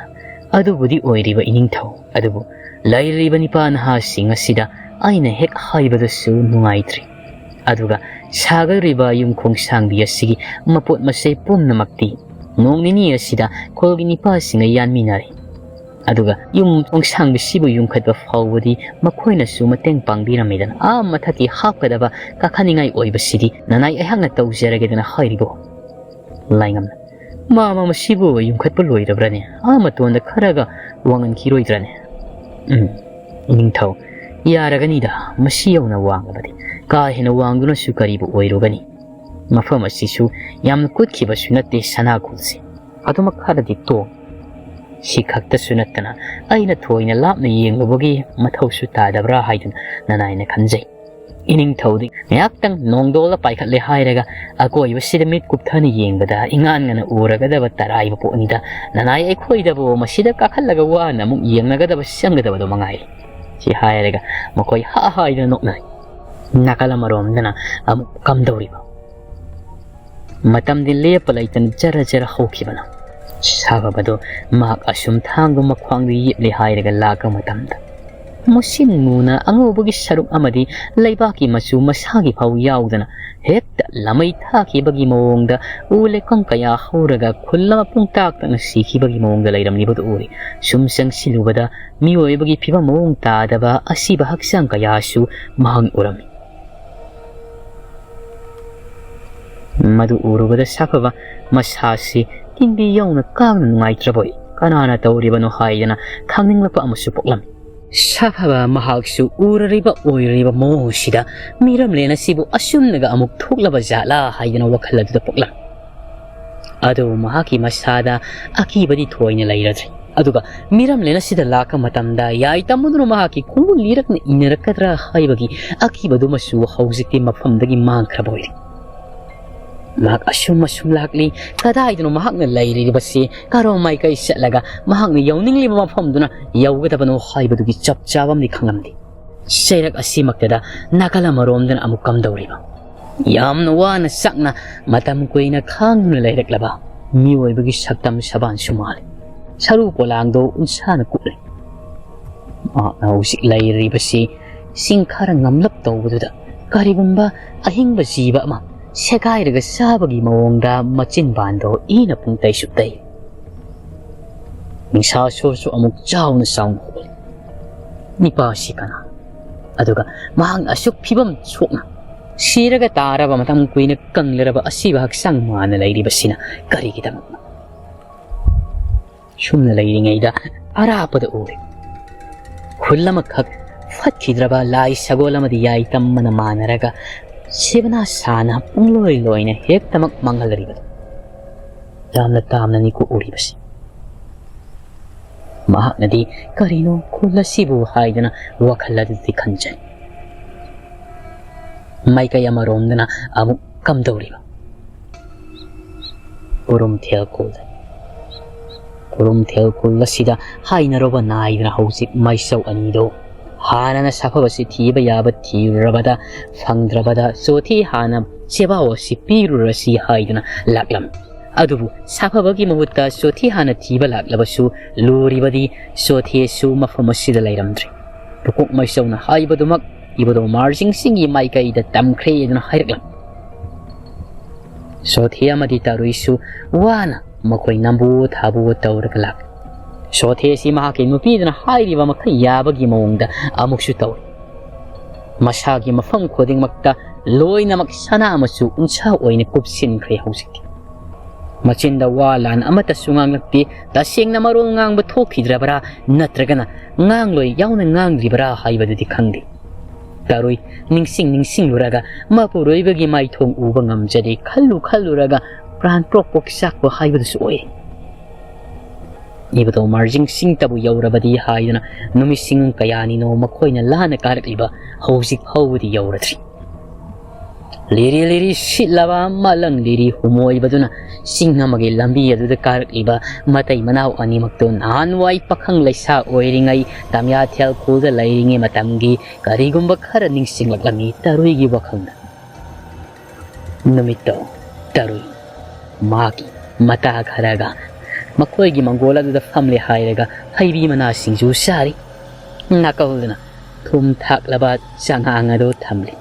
"ꯑꯗꯨꯕꯨꯗꯤ ꯑꯣꯏꯔꯤꯕ ꯏꯅꯤꯡꯊꯧ, ꯑꯗꯨꯕꯨ ꯂꯩꯔꯤꯕ ꯅꯤꯄꯥ ꯅꯍꯥꯁꯤꯡ ꯑꯁꯤꯗ ꯑꯩꯅ ꯍꯦꯛ ꯍꯥꯏꯕꯗꯁꯨ ꯅꯨꯡꯉꯥꯏꯇ꯭ꯔꯤ꯫ ꯑꯗꯨꯒ ꯁꯥꯒꯗꯧꯔꯤꯕ ꯌꯨꯝ ꯈꯣꯡꯁꯥꯡꯕꯤ ꯑꯁꯤꯒꯤ ꯃꯄꯣꯠ ꯃꯆꯩ ꯄꯨꯝꯅꯃꯛꯇꯤ ꯅꯣꯡ ꯅꯤꯅꯤ ꯑꯁꯤꯗ ꯈꯨꯜꯒꯤ ꯅꯤꯄꯥꯁꯤꯡꯅ ꯌꯥꯟꯃꯤꯟꯅꯔꯦ꯫ ꯑꯗꯨꯒ ꯌꯨꯝ ꯈꯣꯡꯁꯥꯡꯕꯤꯁꯤꯕꯨ ꯌꯨꯝꯈꯠꯄ ꯐꯥꯎꯕꯗꯤ ꯃꯈꯣꯏꯅꯁꯨ ꯃꯇꯦꯡ ꯄꯥꯡꯕꯤꯔꯝꯃꯤꯗꯅ, ꯑꯥ ꯃꯊꯛꯀꯤ ꯍꯥꯞꯀꯗꯕ ꯀꯥꯈꯠꯅꯤꯡꯉꯥꯏ ꯑꯣꯏꯕꯁꯤꯗꯤ ꯅꯅꯥꯏ ꯑꯩꯍꯥꯛꯅ ꯇꯧꯖꯔꯒꯦꯗꯅ ꯍꯥꯏꯔꯤꯕꯣ꯫ ꯂꯥꯏꯉꯝꯅ, "ꯃꯥ, ꯃꯥ, ꯃꯁꯤꯕꯨ ꯌꯨꯝꯈꯠꯄ ꯂꯣꯏꯔꯕ꯭ꯔꯅꯦ? ꯑꯥ ꯃꯇꯣꯟꯗ ꯈꯔꯒ ꯋꯥꯡꯍꯟꯈꯤꯔꯣꯏꯗ꯭ꯔꯅꯦ?" ꯎꯝ, ꯏꯅꯤꯡꯊꯧ, "ꯌꯥꯔꯒꯅꯤꯗ, ꯃꯁꯤ ꯌꯧꯅ ꯋꯥꯡꯂꯕꯗꯤ꯫ ꯀꯥ ꯍꯦꯟꯅ ꯋꯥꯡꯗꯨꯅꯁꯨ ꯀꯔꯤꯕꯨ ꯑꯣꯏꯔꯨꯒꯅꯤ? ꯃꯐꯝ ꯑꯁꯤꯁꯨ ꯌꯥꯝꯅ ꯀꯨꯠꯈꯤꯕꯁꯨ ꯅꯠꯇꯦ ꯁꯅꯥ ꯈꯨꯜꯁꯦ꯫ ꯑꯗꯨꯃꯛ ꯈꯔꯗꯤ ꯇꯣꯡ꯫ ꯁꯤ ꯈꯛꯇꯁꯨ ꯅꯠꯇꯅ ꯑꯩꯅ ꯊꯣꯏꯅ ꯂꯥꯞꯅ ꯌꯦꯡꯂꯨꯕꯒꯤ ꯃꯊꯧꯁꯨ ꯇꯥꯗꯕ꯭ꯔꯥ ꯍꯥꯏꯗꯨꯅ ꯅꯅꯥꯏꯅ ꯈꯟꯖꯩ꯫" ꯏꯅꯤꯡꯊꯧꯗꯤ ꯉꯥꯏꯍꯥꯛꯇꯪ ꯅꯣꯡꯗꯣꯜꯂ ꯄꯥꯏꯈꯠꯂꯦ ꯍꯥꯏꯔꯒ ꯑꯀꯣꯏꯕꯁꯤꯗ ꯃꯤꯠ ꯀꯨꯞꯊꯅ ꯌꯦꯡꯕꯗ ꯏꯉꯥꯟ ꯉꯥꯟꯅ ꯎꯔꯒꯗꯕ ꯇꯔꯥꯏꯕ ꯄꯣꯠꯅꯤꯗ, ꯅꯅꯥꯏ ꯑꯩꯈꯣꯏꯗꯕꯨ ꯃꯁꯤꯗ ꯀꯥꯈꯠꯂꯒ ꯋꯥꯅ ꯑꯃꯨꯛ ꯌꯦꯡꯅꯒꯗꯕ ꯁꯦꯝꯒꯗꯕꯗꯣ ꯃꯉꯥꯏꯔꯦ꯫ ꯁꯤ ꯍꯥꯏꯔꯒ ꯃꯈꯣꯏ ꯍꯥ ꯍꯥꯏꯗꯨꯅ ꯅꯣꯛꯅꯔꯦ꯫ ꯅꯥꯀꯜ ꯑꯃꯔꯣꯝꯗꯅ ꯑꯃꯨꯛ ꯀꯝꯗꯧꯔꯤꯕ? ꯃꯇꯝꯗꯤ ꯂꯦꯞꯄ ꯂꯩꯇꯅ ꯖꯔ ꯖꯔ ꯍꯧꯈꯤꯕꯅ꯫ ꯁꯥꯐꯕꯗꯨ ꯃꯍꯥꯛ ꯑꯁꯨꯝ ꯊꯥꯡꯗꯨ ꯃꯈ꯭ꯋꯥꯡꯗ ꯌꯦꯞꯂꯦ ꯍꯥꯏꯔꯒ ꯂꯥꯛꯄ ꯃꯇꯝꯗ, ꯃꯨꯁꯤꯟ ꯃꯨꯅ ꯑꯉꯧꯕꯒꯤ ꯁꯔꯨꯛ ꯑꯃꯗꯤ ꯂꯩꯕꯥꯛꯀꯤ ꯃꯆꯨ ꯃꯁꯥꯒꯤ ꯐꯥꯎ ꯌꯥꯎꯗꯅ ꯍꯦꯛꯇ ꯂꯃꯩ ꯊꯥꯈꯤꯕꯒꯤ ꯃꯑꯣꯡꯗ ꯎ ꯂꯩꯀꯪ ꯀꯌꯥ ꯍꯧꯔꯒ ꯈꯨꯜ ꯑꯃ ꯄꯨꯡꯇꯥꯛ ꯇꯛꯅ ꯁꯤꯈꯤꯕꯒꯤ ꯃꯑꯣꯡꯗ ꯂꯩꯔꯝꯂꯤꯕꯗꯨ ꯎꯔꯦ꯫ ꯁꯨꯝ ꯆꯪꯁꯤꯜꯂꯨꯕꯗ ꯃꯤꯑꯣꯏꯕꯒꯤ ꯐꯤꯕꯝ ꯃꯑꯣꯡ ꯇꯥꯗꯕ ꯑꯁꯤꯕ ꯍꯛꯆꯥꯡ ꯀꯌꯥꯁꯨ ꯃꯍꯥꯛꯅ ꯎꯔꯝꯃꯤ꯫ ꯃꯗꯨ ꯎꯔꯨꯕꯗ ꯁꯥꯐꯕ ꯃꯁꯥꯁꯤ ꯇꯤꯟꯕꯤ ꯌꯧꯅ ꯀꯥꯡꯅ ꯅꯨꯡꯉꯥꯏꯇ꯭ꯔꯕꯣꯏ, ꯀꯅꯥꯅ ꯇꯧꯔꯤꯕꯅꯣ ꯍꯥꯏꯗꯅ ꯈꯪꯅꯤꯡꯂꯛꯄ ꯑꯃꯁꯨ ꯄꯣꯛꯂꯝꯃꯤ꯫ ꯁꯥꯐꯕ ꯃꯍꯥꯛꯁꯨ ꯎꯔꯔꯤꯕ ꯑꯣꯏꯔꯤꯕ ꯃꯑꯣꯡꯁꯤꯗ ꯃꯤꯔꯝꯂꯦꯟ ꯑꯁꯤꯕꯨ ꯑꯁꯨꯝꯅꯒ ꯑꯃꯨꯛ ꯊꯣꯛꯂꯕ ꯖꯥꯠꯂꯥ ꯍꯥꯏꯗꯅ ꯋꯥꯈꯜ ꯑꯗꯨꯗ ꯄꯣꯛꯂꯝꯃꯤ꯫ ꯑꯗꯨꯕꯨ ꯃꯍꯥꯛꯀꯤ ꯃꯁꯥꯗ ꯑꯀꯤꯕꯗꯤ ꯊꯣꯏꯅ ꯂꯩꯔꯗ꯭ꯔꯦ꯫ ꯑꯗꯨꯒ ꯃꯤꯔꯝꯂꯦꯟ ꯑꯁꯤꯗ ꯂꯥꯛꯄ ꯃꯇꯝꯗ ꯌꯥꯏ ꯇꯝꯃꯨꯗꯨꯅ ꯃꯍꯥꯛꯀꯤ ꯈꯣꯡꯒꯨꯜ ꯂꯤꯔꯛꯅ ꯏꯟꯅꯔꯛꯀꯗ꯭ꯔꯥ ꯍꯥꯏꯕꯒꯤ ꯑꯀꯤꯕꯗꯨꯃꯁꯨ ꯍꯧꯖꯤꯛꯇꯤ ꯃꯐꯝꯗꯒꯤ ꯃꯥꯡꯈ꯭ꯔꯕ ꯑꯣꯏꯔꯦ꯫ ꯃꯍꯥꯛ ꯑꯁꯨꯝ ꯑꯁꯨꯝ ꯂꯥꯛꯂꯤ꯫ ꯀꯗꯥꯏꯗꯅꯣ ꯃꯍꯥꯛꯅ ꯂꯩꯔꯤꯕꯁꯤ? ꯀꯔꯣꯝ ꯃꯥꯏꯀꯩ ꯆꯠꯂꯒ ꯃꯍꯥꯛꯅ ꯌꯧꯅꯤꯡꯂꯤꯕ ꯃꯐꯝꯗꯨꯅ ꯌꯧꯒꯗꯕꯅꯣ ꯍꯥꯏꯕꯗꯨꯒꯤ ꯆꯞ ꯆꯥꯕ ꯑꯃꯗꯤ ꯈꯪꯂꯝꯗꯦ꯫ ꯆꯩꯔꯛ ꯑꯁꯤꯃꯛꯇꯗ ꯅꯥꯀꯜ ꯑꯃꯔꯣꯝꯗꯅ ꯑꯃꯨꯛ ꯀꯝꯗꯧꯔꯤꯕ? ꯌꯥꯝꯅ ꯋꯥꯅ ꯆꯥꯛꯅ ꯃꯇꯝ ꯀꯨꯏꯅ ꯈꯥꯡꯗꯨꯅ ꯂꯩꯔꯛꯂꯕ ꯃꯤꯑꯣꯏꯕꯒꯤ ꯁꯛꯇꯝ ꯁꯕꯥꯟꯁꯨ ꯃꯥꯜꯂꯤ꯫ ꯁꯔꯨ ꯄꯣꯂꯥꯡꯗꯣ ꯎꯟꯁꯥꯅ ꯀꯨꯠꯂꯤ꯫ ꯃꯍꯥꯛꯅ ꯍꯧꯖꯤꯛ ꯂꯩꯔꯤꯕꯁꯤ ꯁꯤꯡ ꯈꯔ ꯉꯝꯂꯞ ꯇꯧꯕꯗꯨꯗ ꯀꯔꯤꯒꯨꯝꯕ ꯑꯍꯤꯡꯕ ꯖꯤꯕ ꯑꯃ ꯁꯦꯒꯥꯏꯔꯒ ꯆꯥꯕꯒꯤ ꯃꯑꯣꯡꯗ ꯃꯆꯤꯟꯕꯥꯟꯗꯣ ꯏꯅ ꯄꯨꯡꯇꯩꯁꯨ ꯇꯩ꯫ ꯅꯤꯡꯁꯥ ꯁꯣꯔꯁꯨ ꯑꯃꯨꯛ ꯆꯥꯎꯅ ꯆꯥꯎꯅ ꯍꯣꯜꯂꯤ꯫ ꯅꯤꯄꯥꯁꯤ ꯀꯅꯥ? ꯑꯗꯨꯒ ꯃꯍꯥꯛꯅ ꯑꯁꯨꯛ ꯐꯤꯕꯝ ꯁꯣꯛꯅ ꯁꯤꯔꯒ ꯇꯥꯔꯕ ꯃꯇꯝ ꯀꯨꯏꯅ ꯀꯪꯂꯔꯕ ꯑꯁꯤꯕ ꯍꯛꯆꯥꯡ ꯃꯥꯅ ꯂꯩꯔꯤꯕꯁꯤꯅ ꯀꯔꯤꯒꯤꯗꯃꯛꯅꯣ? ꯁꯨꯝꯅ ꯂꯩꯔꯤꯉꯩꯗ ꯑꯔꯥꯞꯄꯗ ꯎꯔꯦ꯫ ꯈꯨꯜ ꯑꯃꯈꯛ ꯐꯠꯈꯤꯗ꯭ꯔꯕ ꯂꯥꯏ ꯁꯒꯣꯜ ꯑꯃꯗꯤ ꯌꯥꯏꯇꯝ ꯑꯃꯅ ꯃꯥꯟꯅꯔꯒ ꯁꯦꯕꯅꯥ ꯁꯥꯅ ꯄꯨꯡꯂꯣꯏ ꯂꯣꯏꯅ ꯍꯦꯛꯇꯃꯛ ꯃꯥꯡꯍꯜꯂꯔꯤꯕꯗꯨ꯫ ꯌꯥꯝꯅ ꯇꯥꯝꯅꯅꯤꯀꯣ ꯎꯔꯤꯕꯁꯤ꯫ ꯃꯍꯥꯛꯅꯗꯤ ꯀꯔꯤꯅꯣ ꯈꯨꯜ ꯑꯁꯤꯕꯨ ꯍꯥꯏꯗꯨꯅ ꯋꯥꯈꯜ ꯑꯗꯨꯗꯤ ꯈꯟꯖꯩ꯫ ꯃꯥꯏꯀꯩ ꯑꯃꯔꯣꯝꯗꯅ ꯑꯃꯨꯛ ꯀꯝꯗꯧꯔꯤꯕ? ꯀꯨꯔꯨꯝꯊꯦꯜ ꯈꯨꯜꯗ꯫ ꯀꯨꯔꯨꯝꯊꯦꯜ ꯈꯨꯜ ꯑꯁꯤꯗ ꯍꯥꯏꯅꯔꯨꯕ ꯅꯥꯏꯗꯅ ꯍꯧꯖꯤꯛ ꯃꯥꯏꯆꯧ ꯑꯅꯤꯗꯣ ꯍꯥꯟꯅꯅ ꯁꯥꯐꯕꯁꯤ ꯊꯤꯕ ꯌꯥꯕ ꯊꯤꯔꯨꯔꯕꯗ ꯐꯪꯗ꯭ꯔꯕꯗ ꯆꯣꯊꯤ ꯍꯥꯟꯅ ꯆꯦꯕꯥꯎ ꯑꯁꯤ ꯄꯤꯔꯨꯔꯁꯤ ꯍꯥꯏꯗꯨꯅ ꯂꯥꯛꯂꯝꯃꯤ꯫ ꯑꯗꯨꯕꯨ ꯁꯥꯐꯕꯒꯤ ꯃꯍꯨꯠꯇ ꯆꯣꯊꯤ ꯍꯥꯟꯅ ꯊꯤꯕ ꯂꯥꯛꯂꯕꯁꯨ ꯂꯨꯔꯤꯕꯗꯤ ꯆꯣꯊꯤꯁꯨ ꯃꯐꯝ ꯑꯁꯤꯗ ꯂꯩꯔꯝꯗ꯭ꯔꯦ꯫ ꯄꯨꯀꯣꯛ ꯃꯥꯏꯆꯧꯅ ꯍꯥꯏꯕꯗꯨꯃꯛ ꯏꯕꯗꯣ ꯃꯥꯔꯖꯤꯡ ꯁꯤꯡꯒꯤ ꯃꯥꯏꯀꯩꯗ ꯇꯝꯈ꯭ꯔꯦ ꯑꯗꯨꯅ ꯍꯥꯏꯔꯛꯂꯝꯃꯤ꯫ ꯆꯣꯊꯤ ꯑꯃꯗꯤ ꯇꯔꯨꯏꯁꯨ ꯋꯥꯅ ꯃꯈꯣꯏ ꯅꯝꯕꯨ ꯊꯥꯕꯨ ꯇꯧꯔꯒ ꯂꯥꯛꯂꯤ꯫ ꯆꯣꯊꯤ ꯑꯁꯤ ꯃꯍꯥꯛꯀꯤ ꯅꯨꯄꯤꯗꯨꯅ ꯍꯥꯏꯔꯤꯕ ꯃꯈꯩ ꯌꯥꯕꯒꯤ ꯃꯑꯣꯡꯗ ꯑꯃꯨꯛꯁꯨ ꯇꯧꯏ꯫ ꯃꯁꯥꯒꯤ ꯃꯐꯝ ꯈꯨꯗꯤꯡꯃꯛꯇ ꯂꯣꯏꯅꯃꯛ ꯁꯅꯥ ꯃꯆꯨ ꯎꯟꯁꯥ ꯑꯣꯏꯅ ꯀꯨꯞꯁꯤꯟꯈ꯭ꯔꯦ ꯍꯧꯖꯤꯛꯇꯤ꯫ ꯃꯆꯤꯟꯗ ꯋꯥ ꯂꯥꯟ ꯑꯃꯠꯇꯁꯨ ꯉꯥꯡꯂꯛꯇꯦ꯫ ꯇꯁꯦꯡꯅ ꯃꯔꯣꯜ ꯉꯥꯡꯕ ꯊꯣꯛꯈꯤꯗ꯭ꯔꯕ꯭ꯔꯥ ꯅꯠꯇ꯭ꯔꯒꯅ ꯉꯥꯡꯂꯣꯏ ꯌꯥꯎꯅ ꯉꯥꯡꯂꯤꯕ꯭ꯔꯥ ꯍꯥꯏꯕꯗꯨꯗꯤ ꯈꯪꯗꯦ꯫ ꯇꯔꯨꯏ ꯅꯤꯡꯁꯤꯡ ꯅꯤꯡꯁꯤꯡꯂꯨꯔꯒ ꯃꯄꯨꯔꯣꯏꯕꯒꯤ ꯃꯥꯏꯊꯣꯡ ꯎꯕ ꯉꯝꯖꯗꯦ ꯈꯜꯂꯨ ꯈꯜꯂꯨꯔꯒ ꯄ꯭ꯔꯥꯟ ꯄ꯭ꯔꯣꯛ ꯄ꯭ꯔꯣꯛ ꯆꯥꯛꯄ ꯍꯥꯏꯕꯗꯨꯁꯨ ꯑꯣꯏꯔꯦ꯫ ꯏꯕꯗꯣ ꯃꯥꯔꯖꯤꯡ ꯁꯤꯡꯇꯕꯨ ꯌꯧꯔꯕꯗꯤ ꯍꯥꯏꯗꯨꯅ ꯅꯨꯃꯤꯠꯁꯤꯡ ꯀꯌꯥꯅꯤꯅꯣ ꯃꯈꯣꯏꯅ ꯂꯥꯟꯅ ꯀꯥꯔꯛꯂꯤꯕ ꯍꯧꯖꯤꯛ ꯐꯥꯎꯕꯗꯤ ꯌꯧꯔꯗ꯭ꯔꯤ꯫ ꯂꯤꯔꯤ ꯂꯤꯔꯤ ꯁꯤꯠꯂꯕ ꯃꯥꯂꯪ ꯂꯤꯔꯤ ꯍꯨꯃꯣꯏꯕꯗꯨꯅ ꯆꯤꯡ ꯑꯃꯒꯤ ꯂꯝꯕꯤ ꯑꯗꯨꯗ ꯀꯥꯔꯛꯂꯤꯕ ꯃꯇꯩ ꯃꯅꯥꯎ ꯑꯅꯤꯃꯛꯇꯨ ꯅꯍꯥꯟꯋꯥꯏ ꯄꯥꯈꯪ ꯂꯩꯁꯥ ꯑꯣꯏꯔꯤꯉꯩ ꯇꯝꯌꯥꯊꯦꯜ ꯈꯨꯜꯗ ꯂꯩꯔꯤꯉꯩ ꯃꯇꯝꯒꯤ ꯀꯔꯤꯒꯨꯝꯕ ꯈꯔ ꯅꯤꯡꯁꯤꯡꯂꯛꯂꯝꯃꯤ ꯇꯔꯨꯏꯒꯤ ꯋꯥꯈꯜꯗ꯫ ꯅꯨꯃꯤꯠꯇꯣ ꯇꯔꯨꯏ ꯃꯥꯒꯤ ꯃꯇꯥ ꯈꯔꯒ ꯃꯈꯣꯏꯒꯤ ꯃꯪꯒꯣꯜ ꯑꯗꯨꯗ ꯐꯝꯂꯦ ꯍꯥꯏꯔꯒ ꯍꯩꯕꯤ ꯃꯅꯥ ꯁꯤꯡꯖꯨ ꯆꯥꯔꯤ꯫ ꯅꯥꯀꯜꯗꯅ ꯊꯨꯝ ꯊꯥꯛꯂꯕ ꯆꯉꯥꯡ ꯑꯗꯨ ꯊꯝꯂꯤ꯫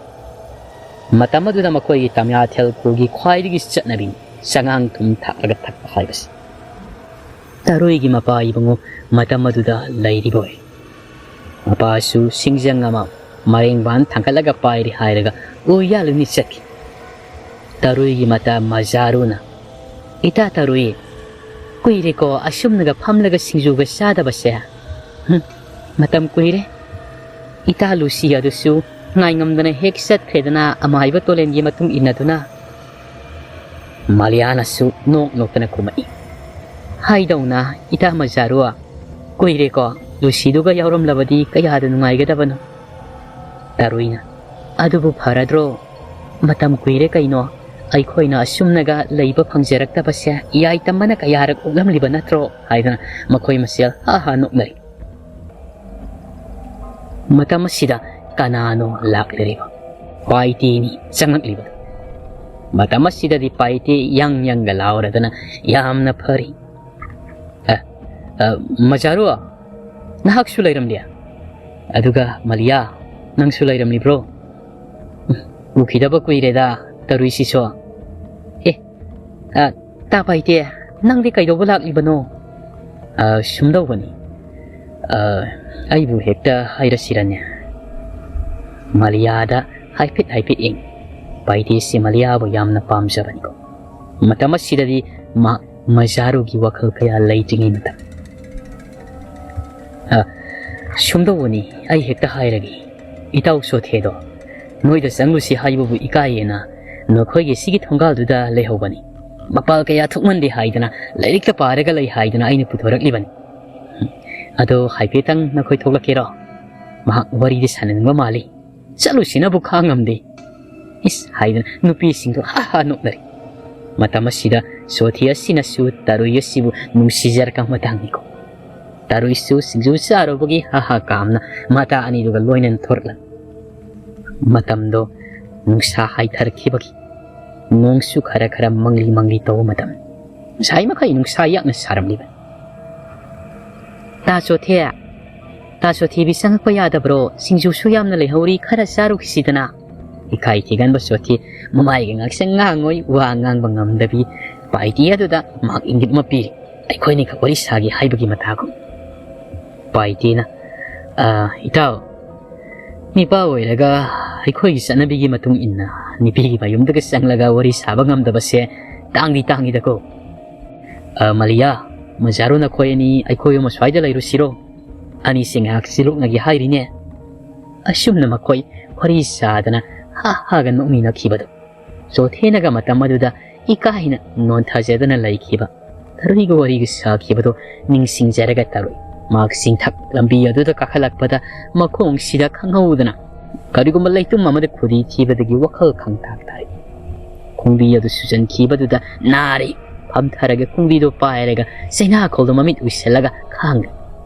ꯃꯇꯝ ꯑꯗꯨꯗ ꯃꯈꯣꯏꯒꯤ ꯇꯃꯤꯌꯥꯊꯦꯜ ꯈꯨꯜꯒꯤ ꯈ꯭ꯋꯥꯏꯗꯒꯤ ꯆꯠꯅꯕꯤ ꯆꯉꯥꯡ ꯊꯨꯝ ꯊꯥꯛꯂꯒ ꯊꯛꯄ ꯍꯥꯏꯕꯁꯤ꯫ ꯇꯔꯨꯏꯒꯤ ꯃꯄꯥ ꯏꯕꯨꯡꯉꯣ ꯃꯇꯝ ꯑꯗꯨꯗ ꯂꯩꯔꯤꯕ ꯑꯣꯏ꯫ ꯃꯄꯥꯁꯨ ꯁꯤꯡꯖꯪ ꯑꯃ ꯃꯔꯦꯡꯕꯥꯟ ꯊꯥꯡꯒꯠꯂꯒ ꯄꯥꯏꯔꯤ ꯍꯥꯏꯔꯒ ꯎ ꯌꯥꯜꯂꯨꯅꯤ ꯆꯠꯈꯤ꯫ ꯇꯔꯨꯏꯒꯤ ꯃꯇꯥ ꯃꯖꯥꯔꯨꯅ, "ꯏꯇꯥ ꯇꯔꯨꯏ, ꯀꯨꯏꯔꯦꯀꯣ ꯑꯁꯨꯝꯅꯒ ꯐꯝꯂꯒ ꯁꯤꯡꯖꯨꯒ ꯆꯥꯗꯕꯁꯦ꯫ ꯍꯨꯝ, ꯃꯇꯝ ꯀꯨꯏꯔꯦ꯫ ꯏꯇꯥ ꯂꯨꯁꯤ ꯑꯗꯨꯁꯨ ꯉꯥꯏꯉꯝꯗꯅ ꯍꯦꯛ ꯆꯠꯈ꯭ꯔꯦꯗꯅ ꯑꯃꯥꯏꯕ ꯇꯣꯂꯦꯟꯒꯤ ꯃꯇꯨꯡ ꯏꯟꯅꯗꯨꯅ꯫" ꯃꯥꯂꯤꯌꯥꯅꯁꯨ ꯅꯣꯛ ꯅꯣꯛꯇꯅ ꯈꯨꯝꯃꯛꯏ꯫ "ꯍꯥꯏꯗꯧꯅ ꯏꯇꯥ ꯃꯖꯥꯔꯨ, ꯀꯨꯏꯔꯦꯀꯣ, ꯂꯨꯁꯤꯗꯨꯒ ꯌꯥꯎꯔꯝꯂꯕꯗꯤ ꯀꯌꯥꯗ ꯅꯨꯡꯉꯥꯏꯒꯗꯕꯅꯣ꯫" ꯇꯔꯨꯏꯅ, "ꯑꯗꯨꯕꯨ ꯐꯔꯗ꯭ꯔꯣ? ꯃꯇꯝ ꯀꯨꯏꯔꯦ ꯀꯩꯅꯣ, ꯑꯩꯈꯣꯏꯅ ꯑꯁꯨꯝꯅꯒ ꯂꯩꯕ ꯐꯪꯖꯔꯛꯇꯕꯁꯦ, ꯌꯥꯏꯇꯝꯕꯅ ꯀꯌꯥꯔꯛ ꯑꯣꯛꯂꯝꯂꯤꯕ ꯅꯠꯇ꯭ꯔꯣ?" ꯍꯥꯏꯗꯅ ꯃꯈꯣꯏ ꯃꯁꯦꯜ ꯍꯥ ꯍꯥ ꯅꯣꯛꯅꯔꯤ꯫ ꯃꯇꯝ ꯑꯁꯤꯗ ꯀꯅꯥꯅꯣ ꯂꯥꯛꯂꯤꯔꯤꯕ? ꯄꯥꯏꯇꯦꯅꯤ ꯆꯪꯂꯛꯂꯤꯕꯗꯨ꯫ ꯃꯇꯝ ꯑꯁꯤꯗꯗꯤ ꯄꯥꯏꯇꯦ ꯌꯪ ꯌꯪꯒ ꯂꯥꯎꯔꯗꯅ ꯌꯥꯝꯅ ꯐꯔꯤ꯫ "ꯑ, ꯑ, ꯃꯖꯥꯔꯨ, ꯅꯍꯥꯛꯁꯨ ꯂꯩꯔꯝꯂꯦ? ꯑꯗꯨꯒ ꯃꯂꯤꯌꯥ, ꯅꯪꯁꯨ ꯂꯩꯔꯝꯂꯤꯕ꯭ꯔꯣ? ꯎꯝ, ꯎꯈꯤꯗꯕ ꯀꯨꯏꯔꯦꯗ, ꯇꯔꯨꯏꯁꯤꯁꯨ꯫ ꯑꯦ, ꯑ, ꯇꯥ ꯄꯥꯏꯇꯦ, ꯅꯪꯗꯤ ꯀꯩꯗꯧꯕ ꯂꯥꯛꯂꯤꯕꯅꯣ?" "ꯑ, ꯁꯨꯝꯗꯧꯕꯅꯤ꯫ ꯑ, ꯑꯩꯕꯨ ꯍꯦꯛꯇ ꯍꯥꯏꯔꯁꯤꯔꯅꯦ?" ꯃꯥꯂꯤꯌꯥꯗ ꯍꯥꯏꯐꯦꯠ ꯍꯥꯏꯐꯦꯠ ꯌꯦꯡ꯫ ꯄꯥꯏꯇꯦꯁꯤ ꯃꯥꯂꯤꯌꯥꯕꯨ ꯌꯥꯝꯅ ꯄꯥꯝꯖꯕꯅꯤꯀꯣ꯫ ꯃꯇꯝ ꯑꯁꯤꯗꯗꯤ ꯃꯥ ꯃꯖꯥꯔꯨꯒꯤ ꯋꯥꯈꯜ ꯀꯌꯥ ꯂꯩꯇ꯭ꯔꯤꯉꯩ ꯃꯇꯝ꯫ "ꯑ, ꯁꯨꯝꯗꯧꯕꯅꯤ, ꯑꯩ ꯍꯦꯛꯇ ꯍꯥꯏꯔꯒꯦ꯫ ꯏꯇꯥꯎ ꯁꯣꯊꯦꯗꯣ ꯅꯣꯏꯗ ꯆꯪꯂꯨꯁꯤ ꯍꯥꯏꯕꯕꯨ ꯏꯀꯥꯏꯌꯦꯅ ꯅꯈꯣꯏꯒꯤ ꯁꯤꯒꯤ ꯊꯣꯡꯒꯥꯜꯗꯨꯗ ꯂꯩꯍꯧꯕꯅꯤ꯫ ꯃꯄꯥꯜ ꯀꯌꯥ ꯊꯣꯛꯃꯟꯗꯦ ꯍꯥꯏꯗꯅ, ꯂꯥꯏꯔꯤꯛꯇ ꯄꯥꯔꯒ ꯂꯩ ꯍꯥꯏꯗꯅ ꯑꯩꯅ ꯄꯨꯊꯣꯔꯛꯂꯤꯕꯅꯤ꯫ ꯑꯗꯣ ꯍꯥꯏꯐꯦꯠꯇꯪ ꯅꯈꯣꯏ ꯊꯣꯛꯂꯛꯀꯦꯔꯣ? ꯃꯍꯥꯛ ꯋꯥꯔꯤꯗꯤ ꯁꯥꯟꯅꯅꯤꯡꯕ ꯃꯥꯜꯂꯤ꯫ ꯆꯠꯂꯨꯁꯤꯅꯕꯨ ꯈꯥꯡꯉꯝꯗꯦ꯫ ꯏꯁ" ꯍꯥꯏꯗꯅ ꯅꯨꯄꯤꯁꯤꯡꯗꯣ ꯍꯥ ꯍꯥ ꯅꯣꯛꯅꯔꯤ꯫ ꯃꯇꯝ ꯑꯁꯤꯗ ꯁꯣꯊꯤ ꯑꯁꯤꯅꯁꯨ ꯇꯔꯨꯏ ꯑꯁꯤꯕꯨ ꯅꯨꯡꯁꯤꯖꯔꯛꯄ ꯃꯇꯥꯡꯅꯤꯀꯣ꯫ ꯇꯔꯨꯏꯁꯨ ꯁꯤꯡꯖꯨ ꯆꯥꯔꯨꯕꯒꯤ ꯍꯥ ꯍꯥ ꯀꯥꯝꯅ ꯃꯇꯥ ꯑꯅꯤꯗꯨꯒ ꯂꯣꯏꯅꯅ ꯊꯣꯔꯛꯂꯝꯃꯤ꯫ ꯃꯇꯝꯗꯣ ꯅꯨꯡꯁꯥ ꯍꯥꯏꯊꯔꯛꯈꯤꯕꯒꯤ ꯅꯣꯡꯁꯨ ꯈꯔ ꯈꯔ ꯃꯪꯂꯤ ꯃꯪꯂꯤ ꯇꯧꯕ ꯃꯇꯝ꯫ ꯉꯁꯥꯏ ꯃꯈꯩ ꯅꯨꯡꯁꯥ ꯌꯥꯛꯅ ꯁꯥꯔꯝꯂꯤꯕꯅꯤ꯫ "ꯇꯥ ꯆꯣꯊꯦ, "ꯇꯥ ꯁꯣꯊꯤꯕꯤ, ꯆꯪꯉꯛꯄ ꯌꯥꯗꯕ꯭ꯔꯣ? ꯁꯤꯡꯖꯨꯁꯨ ꯌꯥꯝꯅ ꯂꯩꯍꯧꯔꯤ, ꯈꯔ ꯆꯥꯔꯨꯈꯤꯁꯤꯗꯅ?" ꯏꯀꯥꯏ ꯊꯤꯒꯟꯕ ꯁꯣꯊꯤ ꯃꯃꯥꯏꯒ ꯉꯥꯛꯁꯪ ꯉꯥꯡꯉꯣꯏ, ꯋꯥ ꯉꯥꯡꯕ ꯉꯝꯗꯕꯤ ꯄꯥꯏꯇꯤ ꯑꯗꯨꯗ ꯃꯍꯥꯛ ꯏꯪꯒꯤꯠ ꯑꯃ ꯄꯤꯔꯤ, ꯑꯩꯈꯣꯏꯅꯤꯈꯛ ꯋꯥꯔꯤ ꯁꯥꯒꯦ ꯍꯥꯏꯕꯒꯤ ꯃꯇꯥꯒꯨꯝ꯫ ꯄꯥꯏꯇꯤꯅ, "ꯑ, ꯏꯇꯥꯎ, ꯅꯤꯄꯥ ꯑꯣꯏꯔꯒ ꯑꯩꯈꯣꯏꯒꯤ ꯆꯠꯅꯕꯤꯒꯤ ꯃꯇꯨꯡ ꯏꯟꯅ ꯅꯨꯄꯤꯒꯤ ꯃꯌꯨꯝꯗꯒ ꯆꯪꯂꯒ ꯋꯥꯔꯤ ꯁꯥꯕ ꯉꯝꯗꯕꯁꯦ ꯇꯥꯡꯗꯤ ꯇꯥꯡꯉꯤꯗꯀꯣ꯫ ꯑ, ꯃꯂꯤꯌꯥ, ꯃꯖꯥꯔꯨ, ꯅꯈꯣꯏ ꯑꯅꯤ ꯑꯩꯈꯣꯏ ꯑꯍꯨꯝ ꯑꯁ꯭ꯋꯥꯏꯗ ꯂꯩꯔꯨꯁꯤꯔꯣ? ꯑꯅꯤꯁꯤ ꯉꯥꯏꯍꯥꯛ ꯆꯤꯂꯣꯛꯅꯒꯦ ꯍꯥꯏꯔꯤꯅꯦ꯫" ꯑꯁꯨꯝꯅ ꯃꯈꯣꯏ ꯋꯥꯔꯤ ꯁꯥꯗꯅ ꯍꯥ ꯍꯥꯒ ꯅꯣꯛꯃꯤꯟꯅꯈꯤꯕꯗꯨ ꯆꯣꯊꯦꯅꯒ ꯃꯇꯝ ꯑꯗꯨꯗ ꯏꯀꯥꯏꯅ ꯅꯣꯟꯊꯖꯗꯅ ꯂꯩꯈꯤꯕ ꯇꯔꯨꯏꯒ ꯋꯥꯔꯤꯒ ꯁꯥꯈꯤꯕꯗꯨ ꯅꯤꯡꯁꯤꯡꯖꯔꯒ ꯇꯔꯨꯏ ꯃꯍꯥꯛ ꯆꯤꯡꯊꯛ ꯂꯝꯕꯤ ꯑꯗꯨꯗ ꯀꯥꯈꯠꯂꯛꯄꯗ ꯃꯈꯣꯡꯁꯤꯗ ꯈꯪꯍꯧꯗꯅ ꯀꯔꯤꯒꯨꯝꯕ ꯂꯩꯇꯨꯝ ꯑꯃꯗ ꯈꯨꯗꯤ ꯊꯤꯕꯗꯒꯤ ꯋꯥꯈꯜ ꯈꯪꯇꯥꯛ ꯇꯥꯔꯛꯏ꯫ ꯈꯣꯡꯕꯤ ꯑꯗꯨ ꯁꯨꯖꯟꯈꯤꯕꯗꯨꯗ ꯅꯥꯔꯤ꯫ ꯐꯝꯊꯔꯒ ꯈꯣꯡꯕꯤꯗꯨ ꯄꯥꯏꯔꯒ ꯆꯩꯅꯥꯈꯣꯜꯗ ꯃꯃꯤꯠ ꯎꯏꯁꯤꯜꯂꯒ ꯈꯥꯡꯂꯤ꯫